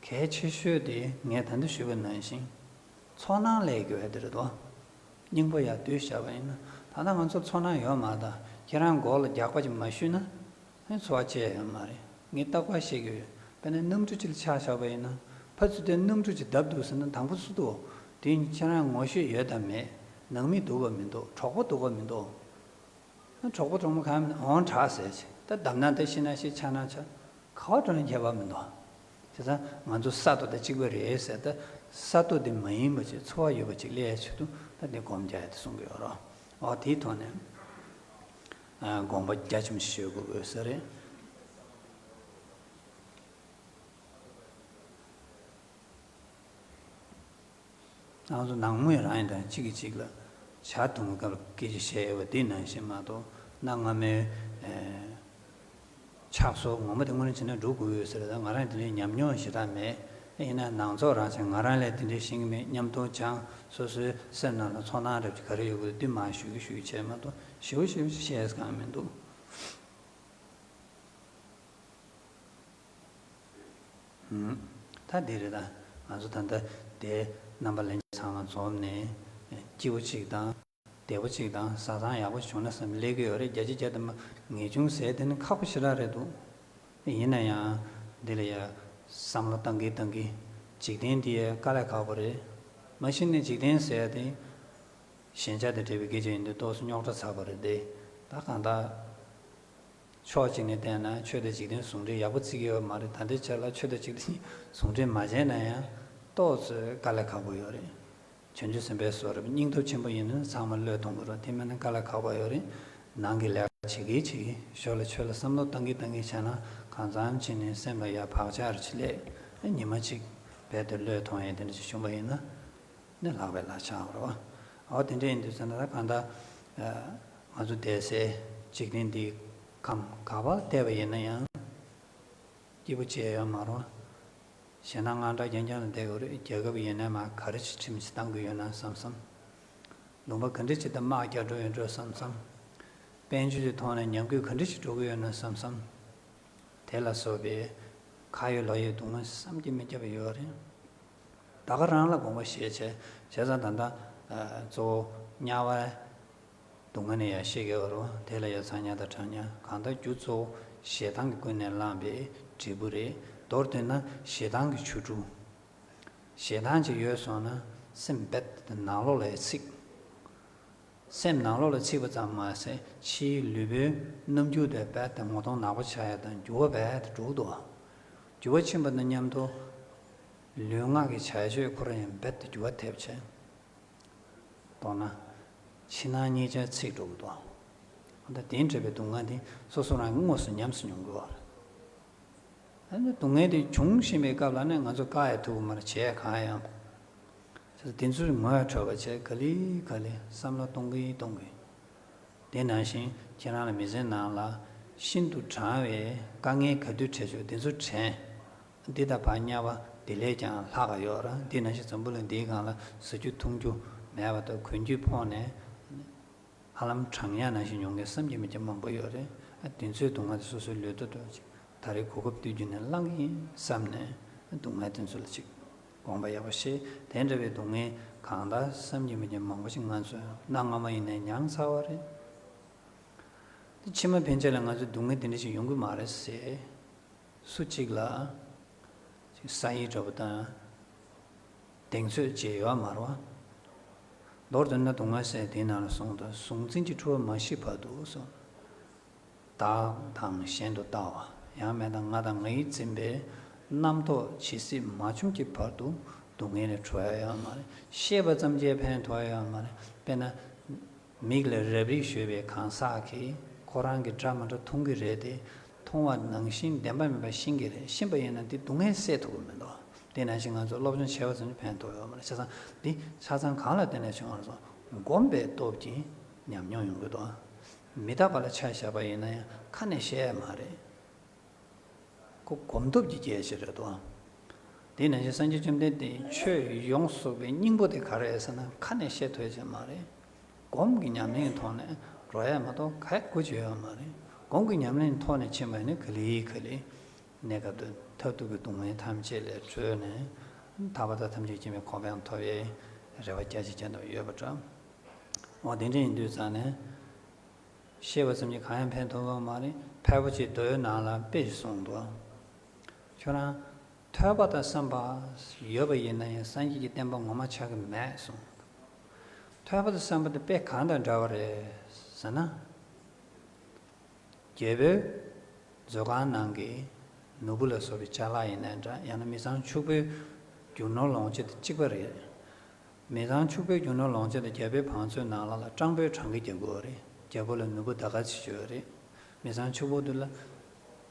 གལ་ཆེ་ཤོས་དེ་ངས་ད་ལྟ་ཞུས་པ་ནང་བཞིན་ཚོར་སྣང་སླེབས་དགོས་ཡ་དེ་རེད་དོ། སྙིང་པོ་ཡར་བསྡུས་བཞག་པ་ཡིན་ན། ད་ལྟ་ང་ཚོར་ཚོར་སྣང་ཡོད་མ་རེད། ད་ཁྱེད་རང་མགོ་ལ་རྒྱག་པ་ཅིག་མ་གཞུས་ན། ཨེ་ཚོར་བ་སྐྱེ་ཡོད་མ་རེད། ངས་རྟག་པར་བཤད་ཀྱི་ཡོད། དཔེར་ན་གནམ་གྲུ་ཅིག་ལ་ཆ་བཞག་པ་ཡིན་ན། ཕར་ཚུར་དེ་གནམ་གྲུ་ཅིག་བརྡབ་འདུག་ཟེར་ན་དང་པོ་སུ་འདུག་དེ་ཁྱེད་རང་ངོ་ཤེས་ཡོད་དམ་མེད། ནང་མི་འདུག་གམ་མི་འདུག་གྲོགས་པོ་འདུག་གམ་མི་འདུག་གྲོགས་པོ་གྲོགས་མོ་གང་ཡིན་ན་འོང་དྲག་ཟེར་ཅིག་ད་བརྡབ་ན་ད་ཤི་ན་ཤི་ཆག་ན་ཆག་ག་བ་འགྲོ་ན་ཁྱད་པར་མི་འདུག་བྱས་ཙང་ང་ཚོ་ས་རྡོ་དང་གཅིག་པ་རེད་ཟེར། ད་ས་རྡོ་དེ་མ་ཡིན་པ་ཅིག་ཚོར་བ་ཡོད་པ་ཅིག་སླེབས་ཡ་ཆེད་དུ་ ད་འདི་སྒོམ་རྒྱག་ཡ་དེ་གསུང་གི་ཡོད་རོ། ཨོ་དེའི་ཐོག་ནས་ཨ་དགོངས་པ་རྒྱ་ཆེན་པོ་ཞིག་ཞུ་དགོས་དགོས་ས་རེད། ང་ཚོ་ནང་མི་རང་ཡིན་དང་གཅིག་གིས་གཅིག་ལ་ཇ་འཐུང་བའི་སྐབས་ལ་སྐད་ཆ་བཤད་ཡོད་པ་འདི་ནང་བཞིན་མ་གཏོགས། གནའ་སྔ་མོའི་ཨེ་ཕྱག་སྲོལ་ངོ་མ་དེ་དངོས་གནས་བྱས་ན་སྒྲུབ་དགོས་ཡོད་ཟེར། ད་ང་རང་དེ་འདྲའི་ཉམས་མྱོང་ཞེ་དྲག་མེད། ཡིན་ན་ནང་ཚོགས་རང་བྱས་ང་རང་ལས་དེ་འདྲའི་ཤེས་ཀྱི་མེད། མཉམ་དུ་སྦྱངས། སོ་སོའི་སེམས་ནང་ལ་ཚོར་སྣང་འདྲ་པོ་ཅིག་ག་རེ་ཡོད་དགོས་འདུག་མ་ཞུ་གི་ཞུ་གི་བྱས་མ་གཏོགས་ཞེ་པོ་ཞེ་པོ་ཅིག་བཤད་ས་གང་མི་འདུག། ད་འདི་རེད། ད་ང་ཚོ་ད་ལྟ་དེ་རྣམ་པ་ལྷན་རྒྱས་ཚང་མ་འཛོམས་ནས་སྐྱིད་པོ་གཅིག་དང་བདེ་པོ་གཅིག་དང་བཟའ་ཚང་ཡག་པོ་བྱུང་ན་བསམ་སླེབས་ཀྱི་ཡོད་རེད། བརྒྱ་ཆ་བརྒྱ་དེ་མ་ངེས་འབྱུང་ཟེར་དེ་ནི་ཁག་པོ་ཞེ་དྲག་རེད་འདུག། ཡིན་ན་ཡང་འདི་ལ་ཡ་བསམ་བློ་བཏང་གིན་བཏང་གིན་འཇིག་རྟེན་འདི་ཡ་དཀའ་ལས་ཁག་པོ་རེད། མ་གཞི་ནས་འཇིག་རྟེན་ཟེར་ཡ་དེ་ཞེན་ཆགས་དང་འབྲེལ་བའི་སྐད་ཆ་ཡིན་དུས་ཏོག་ཙམ་རྙོག་དྲ་ཚ་པོ་རེད་དེ། ད་གང་ལྟར་ཕྱོགས་གཅིག་ནས་བལྟས་ན་ཆོས་དང་འཇིག་རྟེན་ཟུང་འབྲེལ་ཡག་པོ་བརྩི་གི་ཡོད་མ་རེད། ད་ལྟའི་ཆར་ལ་ཆོས་དང་འཇིག་རྟེན་ཟུང་འབྲེལ་མ་བྱས་ན་ཡང་ཏོག་ཙམ་དཀའ་ལས་ཁག་པོ་ཡོད་རེད། བྱང་ཆུབ་སེམས་དཔའི་བཟོ་འདྲ་སྙིང་སྟོབས་ཆེན་པོ་ཡིན་ན་ཚང་མ་བློས་གཏོང་དགོས་རེད། དེ་མིན་ན་དཀའ་ལས་ཁག་པོ་ཡོད་རེད། ནང་གི་ལས་ཀ་བྱེད་ཀྱིན་བྱེད་ཀྱིན་ཞོར་ལ་ཆོས་ལ་བསམ་བློ་བཏང་གིན་བཏང་གིན་བྱས་ན་གང་འཚམ་བྱས་ནས་སེམས་ལ་ཡ་བག་ཆགས་རེ་ཅིག་སླེབས། ཉི་མ་གཅིག་རྦད་དེ་བློས་ཐོངས་ཡས་དེ་འདྲ་ཅིག་བྱུང་བ་ཡིན་ན། ནི་ལྷག་པའི་ལྷ་ཆགས་པ་རེད་བ། འོ་དེ་འདྲ་ཡིན་དུས་ཙམ་ན་ད་གང་ལྟར་ང་ཚོ་བསྡད་སའི་འཇིག་རྟེན་འདིའི་ཁམས་ག་པར་བལྟས་པ་ཡིན་ན་ཡང་སྐྱིད་པོ་བྱས་ཡོད་མ་རེད་བ། ཞེད་སྣང་དངངས་སྐྲག་རྐྱང་རྐྱང་ལ་བསྡད་དགོས་རེད། རྒྱལ་ཁབ་ཡིན་ནའི་མ་ག་རེ་ཅིག་ཁྲིམས་ཅིག་བཏང་གི་ཡོད་ན་བསམ་བསམ། ལུང་པ་ག་འདྲ་ཅིག་དང་དམག་རྒྱག་འགྲོ་ཡོད་འགྲོ་བསམ་བསམ། དཔལ་འབྱོར་གྱི་ཐོག་ནས་ཉམས་རྒུད་ག་འདྲ་ཅིག་འགྲོ་གི་ཡོད་ན་བསམ་བསམ། དེ་ལ་སོགས་པའི་ཁ་ཡོད་ལག་ཡོད་སྡུག་བསྔལ་བསམ་གྱིས་མི་ཁྱབ་པ་ཡོད་རེད། ད་ག་རང་ལ་དགོངས་པ་བཞེས་བྱས་བྱས་ཙང་ད་ལྟ་གཙོ་བོ་དམྱལ་བའི་སྡུག་བསྔལ་ནི་ཡང་ཤེས་དགོས་པ་རེད། དེ་ལ་ཡང་ཚ་དམྱལ་དང་གྲང་དམྱལ། གང་ལྟར་རྒྱུ་གཙོ་བོ་ཞེ་སྡང་གིས་ཀུན་ནས་བསླངས་པའི་འབྲས་བུ་རེད། མདོར་བསྡུས་ན་ཞེ་སྡང་གི་ཆོ་འཕྲུལ། ཞེ་སྡང་ཅིག་ཡོད་སོང་ན་སེམས་རྦད་དེ་ནང་ལོགས་ལ་ཡ་ཚིག་སེམས་ནང་ལོགས་ལ་ཚིག་པ་ཙམ་མ་ཟད་ཕྱིའི་ལུས་པོའི་རྣམ་འགྱུར་དེ་རྦད་དེ་ངོ་གདོང་ནག་པོ་ཆགས་ཡ་དང་འགྱུར་བ་རྦད་དེ་འགྲོ་གི་འདུག། འགྱུར་བ་ཕྱིན་པ་དང་མཉམ་དུ་ལུས་ངག་གི་བྱ་སྤྱོད་ཁོ་རང་ཡང་རྦད་དེ་འགྱུར་བ་ཐེབས་བྱས། མདོར་ན། ཕྱི་ནང་གཉིས་ཆར་ཚིག་འགྲོ་གི་འདུག། ད་དེ་འདྲ་བའི་སྡུག་བསྔལ་དེ་སོ་སོ་རང་གིས་དངོས་སུ་ཉམས་སུ་མྱོང་གི་ཡོད་རེད། ཨ་ནི་སྡུག་བསྔལ་དེ་འབྱུང་བཞིན་པའི་སྐབས་ལ་ནི་ང་ཚོ་བཀག་ཡ་ཐུབ་ཀྱི་མ་རེད། བྱས་གང་ཡང་། བྱས་ཙང་དེ་ཚོའི་ངོ་འཕྲོད་པ་བྱས་ག་ལེ་ག་ལེ་བསམ་བློ་གཏོང་གིན་གཏོང་གིན། དེ་ནང་བཞིན་ཁྱེད་རང་ལ་མི་ཚེ་ནང་ལ་ཤིན་ཏུ་གྲང་བའི་དཀའ་ངལ་ག་དུས་འཕྲད་ཆོག་དེ་ཚོ་དྲན། འདི་དང་བར་དམྱལ་བ་དེ་ལས་ཀྱང་ལྷག་ག་ཡོད་རེད། འདི་ནང་བཞིན་འཛམ་བུ་གླིང་འདིའི་སྒང་ལ་ཟ་རྒྱུ་འཐུང་རྒྱུ་མེད་པ་དང་གོན་རྒྱུ་ཕོག་ནས་ཧ་ལམ་གྲང་དམྱལ་ནང་བཞིན་ཡོང་མཁན་བསམ་གྱིས་མི་ཁྱབ་མང་པོ་ཡོད་རེད། ཨ་དེ་ཚོའི་སྡུག་བསྔལ་དེ་སོ་སོའི་ལུས་ཐོག་ཏུ་ད་རེས་གོ་སྐབས་དུས་རྒྱུན་ནས་བླངས་ཡིན་བསམ་ནས་སྡུག་བསྔལ་དེ་ཚོ་ལ་ཅིག་དགོངས་པ་ཡག་པོ་བཞེས། དེ་འདྲ་བའི་སྡུག་བསྔལ་གང་ལྟར་བསམ་གྱིས་མི་ཁྱབ་མང་པོ་ཞིག་ང་ཚོས་གནའ་སྔ་མོ་ཡིན་ནའི་མྱངས་ཚར་བ་རེད། དེ་ཕྱི་མ་ཕན་ཆད་ལ་ང་ཚོའི་སྡུག་བསྔལ་དེ་འདྲ་ཞིག་ཡོང་གི་མ་རེད་ཟེར། སུ་གཅིག་ལ་ཅིག་ས་ཡིག་འདྲ་པོ་དང་གདེང་ཚོད་ཅིག་ཡོད་མ་རེད་བ། མདོར་བསྡུས་ན་སྡུག་བསྔལ་ཟེར་དེའི་ནང་ལ་གསུངས་འདུག། གཟུང་འཛིན་གྱི་འཁྲུལ་པ་མ་ཞི་བར་དུ་གསུངས། བདག་དང་གཞན་དུ་ལྟ་བ། ཡང་མིན་ན་ང་དང་ངའི་འཛིན་པའི་རྣམ་རྟོག་ཇི་སྲིད་མ་བྱུང་གི་བར་དུ་སྡུག་བསྔལ་ལས་གྲོལ་ཡ་ཡོད་མ་རེད། ཤེས་པ་ཙམ་གྱིས་ཕན་ཐོགས་ཡ་ཡོད་མ་རེད། དཔེར་ན། མིག་ལ་རབ་རིབ་ཞུ་བའི་གང་ཟག་གིས་ཁོ་རང་གི་སྐྲ་མ་འདྲ་མཐོང་གི་རེད་དེ། མཐོང་བ་ནང་བཞིན་བདེན་པ་མིན་པ་ཤེས་ཀྱི་རེད། ཤེས་པ་ཡིན་ན་འདི་སྡུག་བསྔལ་སེལ་ཐུབ་ཀྱི་མི་འདུག། དེ་ནང་བཞིན་ང་ཚོ་སློབ་སྦྱོང་བྱས་པ་ཙམ་གྱིས་ཕན་ཐོགས་ཡོད་མ་རེད། བྱས་ཙང་འདི་ཆ་ཚང་གང་ལ་བརྟེན་ནས་བྱུང་བ་རེད་སོང་། སྒོམ་པའི་སྟོབས་ཀྱིས་ཉམས་མྱོང་ཡོང་གི་འདུག། མི་རྟག་པ་ལ་ཆ་བཞག་པ་ཡིན་ན་ཡང་ཁ་ནས་བཤད་ཡ་མ་རེད། ཁོ་སྒོམ་སྟོབས་ཀྱི་རྒྱལ་ཆེ་རེད་དོ། དེ་ནང་བཞིན་སངས་རྒྱས་བཅོམ་ལྡན་འདས་ཆོས་ཡོངས་སུ་རྫོགས་པའི་སྙིང་པོ་དེ་ག་རེ་རེད་ཟེར་ན་ཁ་ནས་བཤད་ཐུབ་ཡ་མ་རེད། སྒོམ་གྱི་ཉམས་ལེན་ཐོག་ནས་འགྲོ་ཡ་མ་གཏོགས་ག་ཡ་དགོས་ཀྱི་ཡོད་མ་རེད། སྒོམ་གྱི་ཉམས་ལེན་ཐོག་ནས་ཕྱིན་པ་ཡིན་ན་ག་ལེ་ག་ལེ་གནས་སྐབས་དུ་མཐར་ཐུག་གི་སྡུག་བསྔལ་ཐམས་ཅད་ལས་གྲོལ་ནས་ཐར་པ་དང་ཐམས་ཅད་མཁྱེན་པའི་གོ་འཕང་ཐོབ་ཡའི་རེ་བ་རྒྱ་ཆེ་ཅན་དུ་ཡོད་པ་འདྲ། འོ་དེ་འདྲ་ཡིན་དུས་ཙང་ནས། ཤེས་པ་ཙམ་གྱིས་གང་ཡང་ཕན་ཐོགས་པ་མ་རེད། ཕལ་པོ་ཆེ་མདོའི་ནང་ལ་དཔེ་ཞིག་གསུངས་འདུག། ཁྱོད་རང་ཐོས་པ་དང་བསམ་པ་ཡོད་པ་ཡིན་ན་ཡང་སངས་རྒྱས་ཀྱི་བསྟན་པ་ངོ་མ་ཆགས་ཀྱི་མེད་གསུངས་འདུག། ཐོས་པ་དང་བསམ་པ་དེ་དཔེ་གང་དང་འདྲ་བ་རེད་ཟེར་ན། རྒྱལ་པོའི་མཛོད་ཁང་ནང་གི་ནོར་བུ་ལ་སོགས་པའི་ཅ་ལག་ཡིན་ནའི་འདྲ། ཡང་ན་མི་ཚང་ཕྱུག་པོའི་རྒྱུ་ནོར་ལོངས་སྤྱོད་དང་གཅིག་པ་རེད། མི་ཚང་ཕྱུག་པོའི་རྒྱུ་ནོར་ལོངས་སྤྱོད་དང་རྒྱལ་པོའི་བང་མཛོད་ནང་ལ་ལ་སྤྲང་པོའི་གྲངས་ཀ་རྒྱག་དགོས་རེད། རྒྱལ་པོ་ལ་ནོར་བུ་ད་ག་ཚོད་ཡོད་རེད། མི་ཚང་ཕྱུག་པོ་དེ་ལ་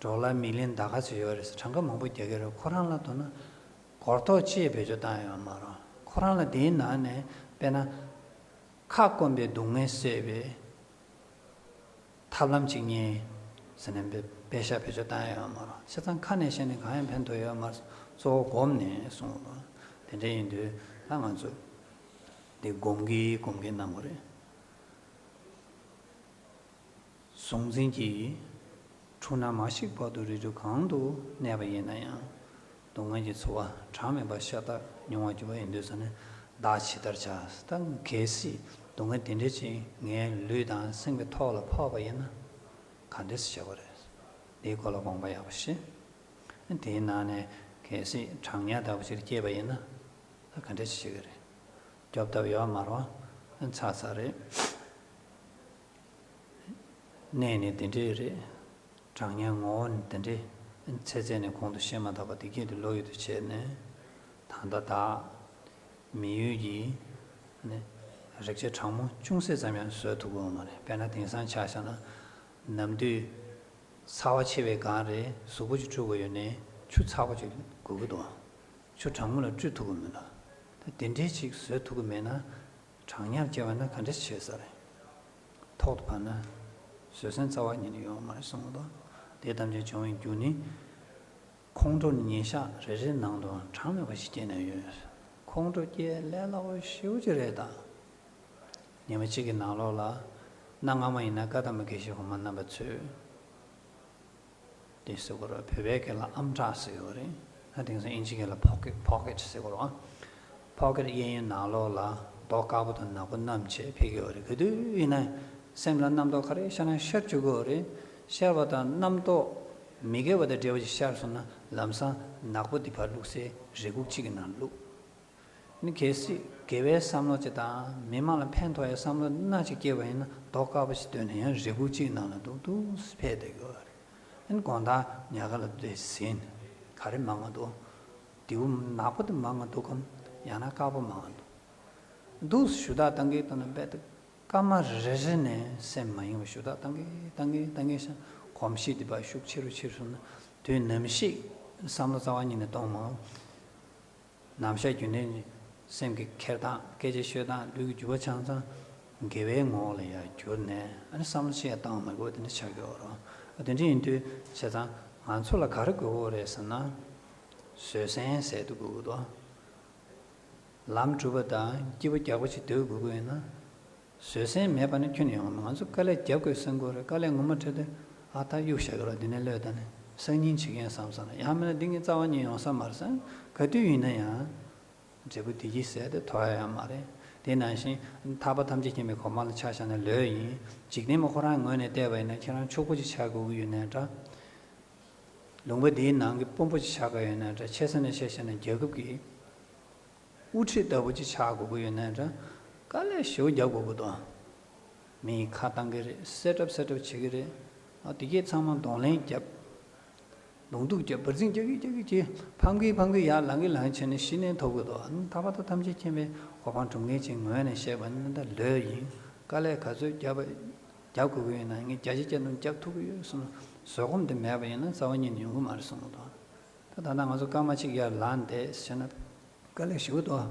འབྲོག་ལ་མིག་ལན་ད་ག་ཚོད་ཡོད་རེད་ཟེར། གྲངས་ཀ་མང་པོ་རྒྱག་གི་རེད། ཁོ་རང་ལ་མདོར་ན་སྒོར་ཐོག་གཅིག་བེད་སྤྱོད་བཏང་ཡོད་མ་རེད། ཁོ་རང་ལ་དེའི་ནང་ནས་དཔེར་ན་ཁ་སྐོམ་པའི་སྡུག་བསྔལ་སེལ་བའི་ཐབས་ལམ་གཅིག་རྙེད་ཟེར་ནས་དཔེ་དཔེ་ཤག་བེད་སྤྱོད་བཏང་ཡོད་མ་རེད། བྱས་ཙང་ཁ་ནས་བཤད་ནས་གང་ཡང་ཕན་ཐོགས་ཡོད་མ་རེད། གཙོ་བོ་སྒོམ་ནས་གསུངས་པ་དེ་འདྲ་ཡིན་དུས་ད་ང་ཚོ་འདི་སྒོམ་གྱིན་སྒོམ་གྱིན་གནང་དགོས་རེད། གཟུང་འཛིན་གྱི་འཁྲུལ་སྣང་མ་ཞིག་བར་དུ་རིགས་དྲུག་གང་དུ་གནས་པ་ཡིན་ན་ཡང་། སྡུག་བསྔལ་གྱི་ཚོར་བ་གྲངས་མེད་པ་ཤ་སྟག་མྱོང་བར་འགྱུར་བ་ཡིན་དུས་ཙ་ནས་བདག་ཇི་ལྟར་བྱ། ད་གལ་སྲིད་སྡུག་བསྔལ་དེ་འདྲ་ཅིག་ངའི་ལུས་དང་སེམས་ཀྱི་ཐོག་ལ་ཕོག་པ་ཡིན་ན་ག་འདྲས་སེ་བྱེད་དགོས་རེད། དེའི་སྐོར་ལ་དགོངས་པ་ཡག་པོ་བཞེས། དེའི་ནང་ནས་གལ་སྲིད་གྲང་ཉལ་ལྟ་བུ་ཞིག་སྐྱེས་པ་ཡིན་ན་ད་ག་འདྲས་སེ་བྱེད་ཀྱི་རེད། སྐྱོབ་ཐབས་ཡོད་མ་རེད་པ། ཚར་ཚར་རེད། གནས་ནི་དེ་འདྲས་རེད། གྲང་ཉལ་ངོ་བོ་ནི་དེ་འདྲས། ཚེ་ཚད་ནས་གོང་དུ་བཤད་མ་ཐག་པ་དེ་སྐད་དུ་བློ་ཡུལ་དུ་བྱས་ནས། ད་ལྟ་བདག་མི་ཡུལ་གྱི་ནི་རེག་བྱ་གྲང་མོ་ཅུང་ཟད་ཙམ་ཡང་བཟོད་ཐུབ་ཀྱི་ཡོད་མ་རེད། དཔེར་ན་དེང་སང་ཆ་བཞག་ན་ནམ་དུས་ཚ་བ་ཆེ་བའི་སྒང་རེད། གཟུགས་པོ་ཅིག་བཀྲུ་དགོས་ཡོད་ནའི་ཆུ་ཚ་བ་ཅིག་དགོས་ཀྱི་འདུག་ཆུ་གྲང་མོ་ལ་བཀྲུ་ཐུབ་ཀྱི་མི་འདུག་ད་དེ་འདྲས་ཅིག་བཟོད་ཐུབ་ཀྱི་མེད་ན། གྲང་ཉལ་སྐྱེ་བ་ན་ག་འདྲ་བྱེད་ས་རེད། ཐོག་ཏུ་བབས་ན་བཟོད་བསྲན་རྩ་བ་ཉིད་ནས་ཡོང་བ་མ་རེད་གསུངས་པ་དང་། དེ་ཐམས་ཅད་བྱུང་བའི་རྒྱུ་ནི། ཁོང་ཁྲོ་ནི་ཉིན་ཞག་རེ་རེའི་ནང་དུ་གྲངས་མེད་པ་ཞིག་སྐྱེས་ནས་ཡོད། ཁོང་ཁྲོ་སྐྱེ་ལས་སླ་བོ་ཞེ་པོ་ཅིག་རེད་ད། ཉི་མ་གཅིག་གི་ནང་ལོགས་ལ། གནའ་སྔ་མོ་ཡིན་ན་བཀའ་གདམས་པ་དགེ་བཤེས་གོང་མ་རྣམ་པ་ཚོས། དེ་ཟེར་གོ་ར། བོད་པའི་སྐད་ལ་ཨམ་ཕྲག་ཟེར་གོ་རེད། ད་དེང་སང་དབྱིན་ཇི་སྐད་ལ་ཕོ་ཀེ་ཕོ་ཀེ་ཊི་ཟེར་གོ་ར། ཕོ་ཀེ་ཊི་གཡས་གཡོན་ནང་ལོགས་ལ་རྡོ་དཀར་པོ་དང་ནག་པོ་བསྣམས་བྱས་ཕེབས་ཀྱི་ཡོད་རེད། ག་དུས་ཡིན་ན་སེམས་ལ་རྣམ་རྟོག་ག་རེ་ཤར་ན་ཤར་བཅུག་གི་ཡོད་རེད། ཤར་བ་དང་རྣམ་རྟོག་མི་དགེ་བ་དང་འབྲེལ་བ་ཞིག་ཤར་སོང་ན་ལམ་སང་ནག་པོ་འདི་ཕར་བླུགས་སའི་རེ་སྒུག་གཅིག་གི་ནང་བླུགས། ནི་གལ་སྲིད་དགེ་བའི་བསམ་བློ་ཅིག་དང་མི་མང་ལ་ཕན་ཐོགས་ཡའི་བསམ་བློ་སྣ་གཅིག་སྐྱེས་པ་ཡིན་ན་རྡོ་དཀར་པོ་ཞིག་བཏོན་ནས་ཡང་རེ་སྒུག་གཅིག་ནང་ལ་འདུག་འདུག་སེ་ཕེབས་བསྡད་ཀྱི་ཡོད་རེད། ཨ་ནི་དགོང་དག་ཉལ་ཁ་ལ་བསྡད་ཟིན། ག་རེ་མང་བ་འདུག་དེའུ་ནག་པོ་དེ་མང་བ་འདུག་གམ། ཡང་ན་དཀར་པོ་མང་བ་འདུག་འདུག་སེ་ཞུ་དག་བཏང་གི་བཏང་ན་རྦད་དེ་སྐར་མ་རེ་རེ་ནས་སེམས་མ་ཡེངས་པར་ཞུ་དག་བཏང་གི་བཏང་གི་བཏང་གི་ཤ། གོམས་གཤིས་དེ་ཕར་ཤུགས་ཆེ་རུ་ཆེ་རུ་སོང་ན་དུས་ནམ་ཞིག་བསམ་བློ་རྩ་བ་ཉིད་ནས་གཏོང་མ། ནམ་ཞག་རྒྱུན་ལྡན་གྱི་སེམས་ཀྱི་འཁྱེར་སྟངས། སྐད་ཆ་ཤོད་སྟངས། ལུས་ཀྱི་འགྱུར་བ་ཆ་ཚང་དགེ་བའི་ངོ་བོ་ལ་ཡར་བསྒྱུར་ནས། ཨ་ནི་བསམ་བློ་ཅི་ཡང་བཏང་མི་དགོས། དེ་འདྲ་ཆགས་ཀྱི་ཡོད་རེད། དེ་འདྲ་ཡིན་དུས་བྱས་ཙང་ང་ཚོ་ལ་ག་རེ་དགོས་ཀྱི་རེད་ཟེར་ན། བཟོད་བསྲན་ཟེར་དུ་དགོས་ཀྱི་འདུག་ལམ་སྒྲུབ་པ་དང་སྐྱིད་པོ་རྒྱག་པོ་ཅིག་སྡོད་དགོས་ཀྱི་ཡོད་ན། བཟོད་བསྲན་མེད་པ་ནི་ཁྱོན་ནས་ཡོང་མ། ང་ཚོ་དཀའ་ལས་རྒྱབ་དགོས་བསམ་གྱི་ཡོད་རེད། དཀའ་ལས་ངོ་མ་འཕྲད་དུས་ཨ་ད་གཡུག་བཞག་གི་རེད། འདི་ནས་གློད་ད་ནས་སང་ཉིན་བྱེད་ཀྱི་ཡིན་བསམ་བསམ་ལ། ཡང་མིན་ན་འདི་ངས་རྩ་བ་ཉིད་ཡོང་ས་མ་རེད་བསམ། ག་དུས་ཡིན་ན་ཡང་འབྲས་བུ་བདེ་སྐྱིད་ཟེར་དེ་ཐོབ་ཡ་ཡོད་མ་རེད། དེ་ནང་བཞིན་ཐར་པ་ཐམས་ཅད་མཁྱེན་པའི་གོ་འཕང་ལ་ཆ་བཞག་ན་ལོས་ཡིན། འཇིག་རྟེན་པ་ཁོ་རང་ངོས་ནས་བལྟས་པ་ཡིན་ན་ཁྱེད་རང་ཕྱུག་པོ་ཅིག་ཆགས་དགོས་ཀྱི་ཡོད་ནའི་འདྲ། ལུང་པ་འདིའི་ནང་གི་དཔོན་པོ་ཅིག་ཆགས་དགོས་ཡོད་ནའི་འདྲ། ཆེ་ས་ནས་བཤད་བཤད་ན་རྒྱལ་ཁབ་ཀྱི་དབུ་ཁྲིད་ལྟ་བུ་ཅིག་ཆགས་དགོས་ཀྱི་ཡོད་ནའི་འདྲ། དཀའ་ལས་ཞེ་པོ་རྒྱབ་དགོས་ཀྱི་འདུག་མི་ཡི་ཁ་བཏང་གི་རེད། བསད་གྲབས་བསད་གྲབས་བྱེད་ཀྱི་རེད། ཨ་དེ་གས་ཚང་མ་གདོང་ལེན་རྒྱབ། གདོང་གཏུག་རྒྱབ། འབར་འཛིང་རྒྱག་གི་རྒྱག་གི་བྱེད། ཕམ་གི་ཕམ་གི་ཡར་ལངས་གི་ལངས་གི་བྱས་ནས་གཞི་ནས་ཐོབ་དགོས་འདུག་ཨ་ནི་ཐར་པ་དང་ཐམས་ཅད་མཁྱེན་པའི་གོ་འཕང་སྒྲུབ་མཁན་ཅིག་ངོས་ནས་བཤད་པ་ནི་ད་ལོས་ཡིན། དཀའ་ལས་ག་ཚོད་རྒྱབ་རྒྱབ་དགོས་ཀྱི་ཡོད་ན་ངས་བརྒྱ་ཆ་བརྒྱ་ཐམ་རྒྱབ་ཐུབ་ཀྱི་ཡོད་གསུངས་ན། བཟོད་སྒོམ་དེ་མེད་པ་ཡིན་ན་རྩ་བ་ཉིད་ནས་ཡོང་གི་མ་རེད་གསུངས་འདུག་ད་ད་ལྟ་ང་ཚོ་སྐར་མ་གཅིག་ཡར་ལངས་བསྡད་བྱས་ན། དཀའ་ལས་ཞེ་པོ་འདུག་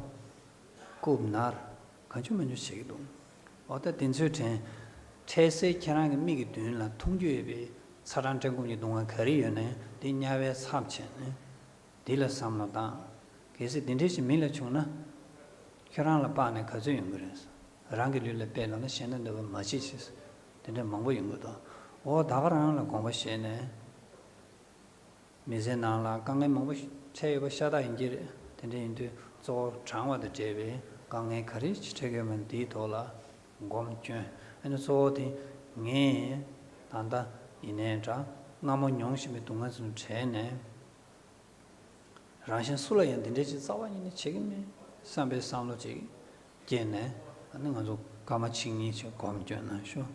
རྐུབ་ན་ར། གང་བྱུང་མང་བྱུང་བྱེད་ཀྱི་འདུག་འོ་ད་དེ་ཚོའི་དྲན། འཕྲལ་སེལ་ཁྱེད་རང་གི་མིག་གི་མདུན་ལ་མཐོང་རྒྱུ་ཡོད་པའི་ཚ་གྲང་བཀྲེས་སྐོམ་གྱི་སྡུག་བསྔལ་ག་རེ་ཡོད་ནའི་དེ་དམྱལ་བའི་མཚམས་བྱས་ནས་འདི་ལ་བསམ་བློ་བཏང་། གལ་སྲིད་འདི་འདྲ་ཞིག་མི་ལ་བྱུང་ན། ཁྱོད་རང་ལ་དཔག་ནས་ག་ཚོད་ཡོང་གི་རེད། རང་གི་ལུས་ལ་དཔེ་ལབ་ན་གཞན་དང་འདྲ་བ་མ་བྱེད་ཅེས། དེ་འདྲ་མང་པོ་ཡོང་གི་འདུག་འོ་ད་ག་རང་ལ་དགོངས་པ་བཞེས་ནས། མི་ཚེའི་ནང་ལ་དཀའ་ངལ་མང་པོ་འཕྲད་ཡོད་པ་ཤ་སྟག་ཡིན་གྱི་རེད། དེ་འདྲ་ཡིན་དུས་གཙོ་བོ་གྲང་བ་དང་འབྲེལ་བའི་དཀའ་ངལ་ག་རེ་ཅིག་འཕྲད་ཀྱི་ཡོད་མེད་འདིའི་ཐོག་ལ་སྒོམ་སྐྱོན། ཨ་ནི་གཙོ་བོ་དེ་ངས་ད་ལྟ་ཡིན་ནའི་འདྲ། སྔ་མོ་མྱོང་བཞིན་པའི་སྡུག་བསྔལ་ཚོ་བྲལ་ནས། རང་གཞན་སུ་ལ་ཡང་འདི་འདྲ་ཅིག་རྩ་བ་ཉིད་ནས་བྱེད་ཀྱི་མེད་བསམ་པའི་བསམ་བློ་ཅིག་སྐྱེས་ནས། ཨ་ནི་ང་ཚོ་སྐར་མ་གཅིག་གཉིས་ཅིག་སྒོམ་སྐྱོན་གནང་ཤོག་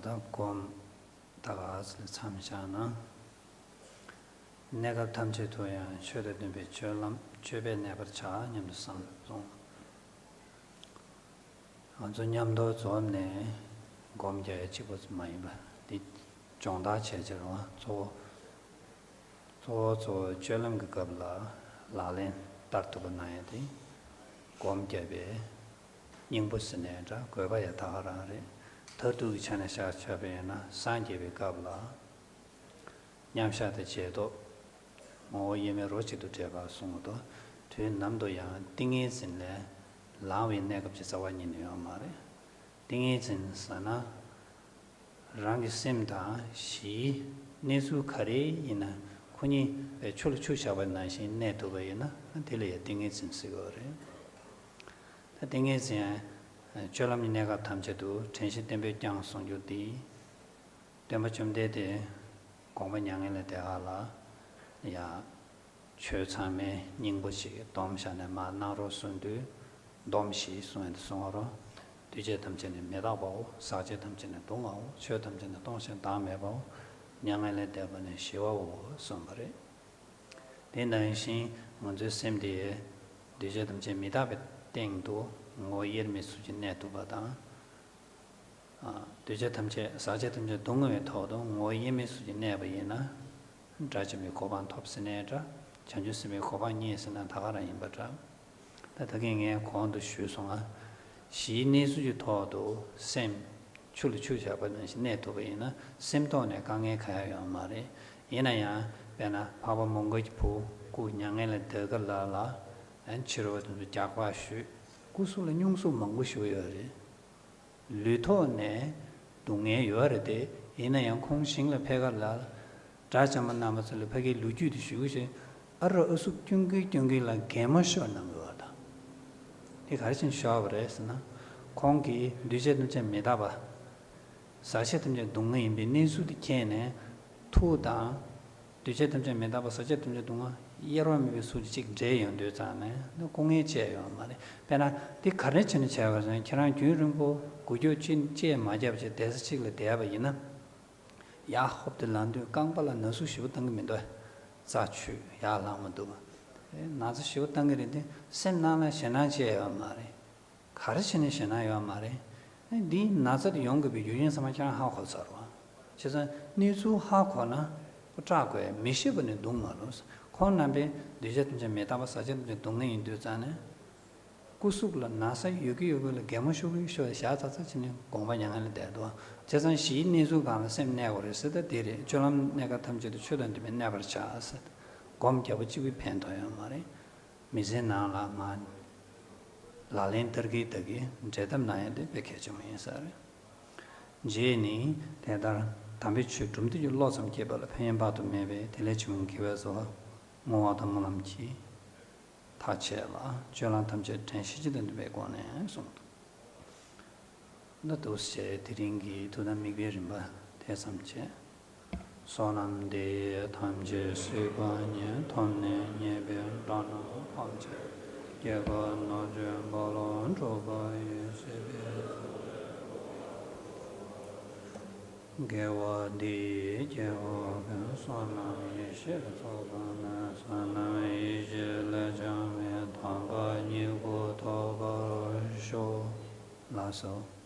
ད་སྒོམ་ད་ག་ཚོད་མཚམས་བཞག་ན། གནས་སྐབས་ཐམས་ཅད་དུ་ཡང་ཆོས་དང་ལྡན་པའི་སྤྱོད་ལམ་སྤྱོད་པས་གནས་པར་བྱ་སྙམ་དུ་བསམ་སོང་། ང་ཚོ་མཉམ་དུ་འཛོམས་ནས་སྒོམ་རྒྱག་ཡ་གཅིག་པོ་མ་ཡིན་པ་འདི་སྦྱོང་བརྡར་བྱས་ཕྱིར་བ་གཙོ་བོ། གཙོ་བོ་གཙོ་བོ་སྤྱོད་ལམ་གྱི་སྐབས་ལ་ལག་ལེན་བསྟར་ཐུབ་པ་གནང་ཡ་དེ་སྒོམ་བརྒྱབ་པའི་སྙིང་པོ་ཟེར་ནའི་འདྲ། དགོས་པ་ཡང་ད་ག་རང་རེད། མཐར་ཐུག་གི་ཆ་ནས་བཞག་བྱས་པ་ཡིན་ན་སངས་རྒྱས་པའི་སྐབས་ལ་མཉམ་བཞག་དང་རྗེས་ཐོབ། ངོ་བོ་དབྱེར་མེད་རོ་གཅིག་ཏུ་འདྲེས་པ་གསུངས་པ་དང་། དུས་ནམ་དུ་ཡང་ཏིང་ངེ་འཛིན་ལས་ལངས་པའི་གནས་སྐབས་ཀྱི་རྩ་བ་ཉིད་ནས་ཡོད་མ་རེད། ཏིང་ངེ་འཛིན་ཟེར་ན། རང་གི་སེམས་དང་གཞིའི་གནས་ཚུལ་ག་རེ་ཡིན་ན་ཁོ་གཉིས་ཆུ་ལ་ཆུ་བཞག་པ་ནང་བཞིན་གནས་ཐུབ་པ་ཡིན་ན་དེ་ལ་ཡང་ཏིང་ངེ་འཛིན་ཟེར་གྱི་ཡོད་རེད། ད་ཏིང་ངེ་འཛིན་སྤྱོད་ལམ་གྱི་གནས་སྐབས་ཐམས་ཅད་དུ་དྲན་ཤེས་བརྟན་པོས་བསྐྱང་གསུང་རྒྱུ་འདི། སྟོན་པ་བཅོམ་ལྡན་འདས་དགོངས་པ་མྱ་ངན་ལས་འདས་པ་ལ་ཡང་། ཆོས་ཚང་མའི་སྙིང་པོ་ཞིག་སྡོམ་བཞག་ནས་མར་གནང་རོགས་གསུངས་དུས། སྡོམ་ཞིག་གསུངས་ཡ་དེ་གསུང་བ་རོ། འདུས་བྱས་ཐམས་ཅད་ནི་མི་རྟག་པའོ། ཟག་བཅས་ཐམས་ཅད་ནི་སྡུག་བསྔལ་བའོ། ཆོས་ཐམས་ཅད་ནི་སྟོང་ཞིང་བདག་མེད་པའོ། མྱ་ངན་ལས་འདས་པ་ནི་ཞི་བའོ་གསུངས་པ་རེད། དེ་ནང་བཞིན་ང་ཚོའི་སེམས་དེ་འདུས་བྱས་ཐམས་ཅད་མི་རྟག་པའི་སྟེང་དུ་ངོ་བོ་དབྱེར་མེད་གཟུགས་ཀྱིས་གནས་ཐུབ་པ་དང་། འདུས་བྱས་ཐམས་ཅད་ཟག་བཅས་ཐམས་ཅད་སྡུག་བསྔལ་བའི་ཐོག་ཏུ་ངོ་བོ་དབྱེར་མེད་གཟུགས་ཀྱིས་གནས་པ་ཡིན་ན། དགྲ་བཅོམ་པའི་གོ་འཕང་ཐོབ་ཟེར་ནའི་འདྲ། བྱང་ཆུབ་སེམས་དཔའི་གོ་འཕང་བརྙེས་ཟེར་ན་ད་ག་རང་ཡིན་པ་འདྲ། ད་ད་གིན་ངས་གོང་དུ་ཞུས་སོང་ང་། གཞིའི་གནས་ཚུལ་གྱི་ཐོག་ཏུ་སེམས་ཆུ་ལ་ཆུ་བཞག་པ་ནང་བཞིན་གནས་ཐུབ་པ་ཡིན་ན་སེམས་ཐོག་ནས་དཀའ་ངལ་གང་ཡང་ཡོད་མ་རེད། ཡིན་ན་ཡང་དཔེར་ན་འཕགས་པ་མོའུ་འགལ་གྱི་བུ་སྐུ་མྱ་ངན་ལས་འདས་ཁ་ལ་ལ་ཕྱི་རོལ་པ་དེ་ཚོ་རྒྱགས་པ་ཞུས། སྐུ་གཟུགས་ལ་སྙུང་གཟུགས་མང་པོ་ཞིག་ཡོད་རེད། ལུས་ཐོག་ནས་སྡུག་བསྔལ་ཡོད་རེད་དེ། ཡིན་ན་ཡང་ཁོང་ཞིང་ལ་ཕེབས་ཁ་ལ་དགྲ་བཅོམ་པ་རྣམ་པ་ཚོ་ལ་ཕ་གིའི་ལོ་རྒྱུས་དེ་ཞུ་གི་ཞེས། ཨ་རོ་ཨ་གཟུགས་སྐྱོན་གི་སྐྱོན་གི་ལ་གད་མོ་ཤོར་གནང་གི་ཡོད་ད། དེ་ག་རེ་བྱས་ནས་ཤོར་བ་རེད་ཟེར་ན། ཁོང་གིས་འདུས་བྱས་ཐམས་ཅད་མི་རྟག་པ། ཟག་བཅས་ཐམས་ཅད་སྡུག་བསྔལ་ཡིན་པའི་གནས་ཚུལ་དེ་མཁྱེན་ནས། ཐུགས་དང་། འདུས་བྱས་ཐམས་ཅད་མི་རྟག་པ་ཟག་བཅས་ཐམས་ཅད་སྡུག་བསྔལ་དབྱེ་བ་མེད་པའི་གཟུགས་ཀྱི་གཅིག་འདྲེས་ཡོང་དུས་ཙང་ནས་ནི་སྐུ་ངལ་བཅས་ཡོང་བ་མ་རེད། དཔེར་ན་འདི་ག་རེ་བྱས་ནས་བྱས་པ་ཟེར་ན། ཁྱེད་རང་རྒྱུན་རིང་པོ་འགུལ་སྐྱོད་ཅི་ཅི་མ་བརྒྱབ་བྱས་བསྡད་ས་གཅིག་ལ་བསྡད་པ་ཡིན་ན། ཡར་ཧོབ་ཏེ་ལངས་དུས་རྐང་པ་ལ་ན་ཟུག་ཞེ་པོ་བཏང་གི་མི་འདུག་རྩ་ཆུད་ཡར་ལངས་མ་འདུག་ན་ཚ་ཞེ་པོ་བཏང་གི་རེད་དེ། སེམས་ནང་ལ་ཞེད་སྣང་བྱས་ཡོད་མ་རེད། ག་རེ་བྱས་ནས་ཞེད་སྣང་ཡོད་མ་རེད། ཨེ་འདིའི་ན་ཚ་དེ་ཡོང་དགོས་པའི་རྒྱུ་རྐྱེན་ཚང་མ་ཁྱེད་རང་ཧ་གོ་ཚར་བ། བྱས་ཙང་གནས་ཚུལ་ཧ་གོ་ན་སྐྲག་དགོས། མི་ཤེས་པ་ནི་སྡུག་མ་རུང་། ཁོང་རྣམ་པས་འདུས་བྱས་ཐམས་ཅད་མི་རྟག་པ་ཟག་བཅས་ཐམས་ཅད་སྡུག་བསྔལ་ཡིན་དུས་ཙང་ནས། སྐུ་གཟུགས་ལ་ན་ཚ་ཡོད་ཀྱི་ཡོད་ཀྱི་ལ་གད་མོ་ཤོར་གྱི་ཤོར་བཞག་ཚར་ཚར་བྱས་ནས་དགོངས་པ་མྱ་ངན་ལས་འདས་འདུག་བྱས་ཙང་གཞིའི་གནས་ཚུལ་སྒང་ལ་སེམས་གནས་དགོས་རེད་ཟེར། ད་དེ་རེད། སྤྱོད་ལམ་གནས་སྐབས་ཐམས་ཅད་དུ་ཆོས་དང་ལྡན་པས་གནས་པར་བྱ་ཟེར། སྒོམ་རྒྱག་པ་གཅིག་པུས་ཕན་ཐོགས་ཡོད་མ་རེད། མི་ཚེའི་ནང་ལ་མར་ལག་ལེན་བསྟར་གྱི་བསྟར་གྱི་འབྲལ་ཐབས་གནང་ཡ་དེ་དཔེ་གལ་ཆེན་པོ་ཡིན་ས་རེད། རྗེས་ནི་དེ་ལྟར་དམ་པའི་ཆོས་སྒྲུབ་འདོད་ཀྱི་བློ་ཙམ་སྐྱེས་པ་ལ་ཕན་ཡོན་དཔག་ཏུ་མེད་པས། དེ་ལས་བྱུང་བའི་དགེ་བའི་རྩ་བ་བསྔོ་བ་དང་སྨོན་ལམ་གྱིས་ཐག་བཅད་ལ། སྤྱོད་ལམ་ཐམས་ཅད་དྲན་ཤེས་སྤྱི་དང་ལྡན་པའི་སྒོ་ནས་གསུངས་འདུག་ད་འདུག་སེ་དེ་རིང་གི་ཐུགས་དམ་དམིགས་པའི་རིམ་པ་དེ་ཙམ་བྱས། བསོད་ནམས་འདི་ཡིས་ཐམས་ཅད་གཟིགས་པ་ཉིད། ཐོབ་ནས་ཉེས་པའི་དགྲ་རྣམས་ཕམ་བྱས། སྐྱེ་རྒ་ན་འཆིའི་རྦ་ཀློང་འཁྲུགས་པ་ཡི། སྲིད་པའི་དགེ་བ་འདི་ཡིས་སྐྱེ་བོ་ཀུན། བསོད་ནམས་ཡེ་ཤེས་ཚོགས་པ་ནི། བསོད་ནམས་ཡེ་ཤེས་ལས་བྱུང་བའི། དམ་པ་ཉིད་སྐུ་ཐོབ་པར་ཤོག་ལགས་སོ།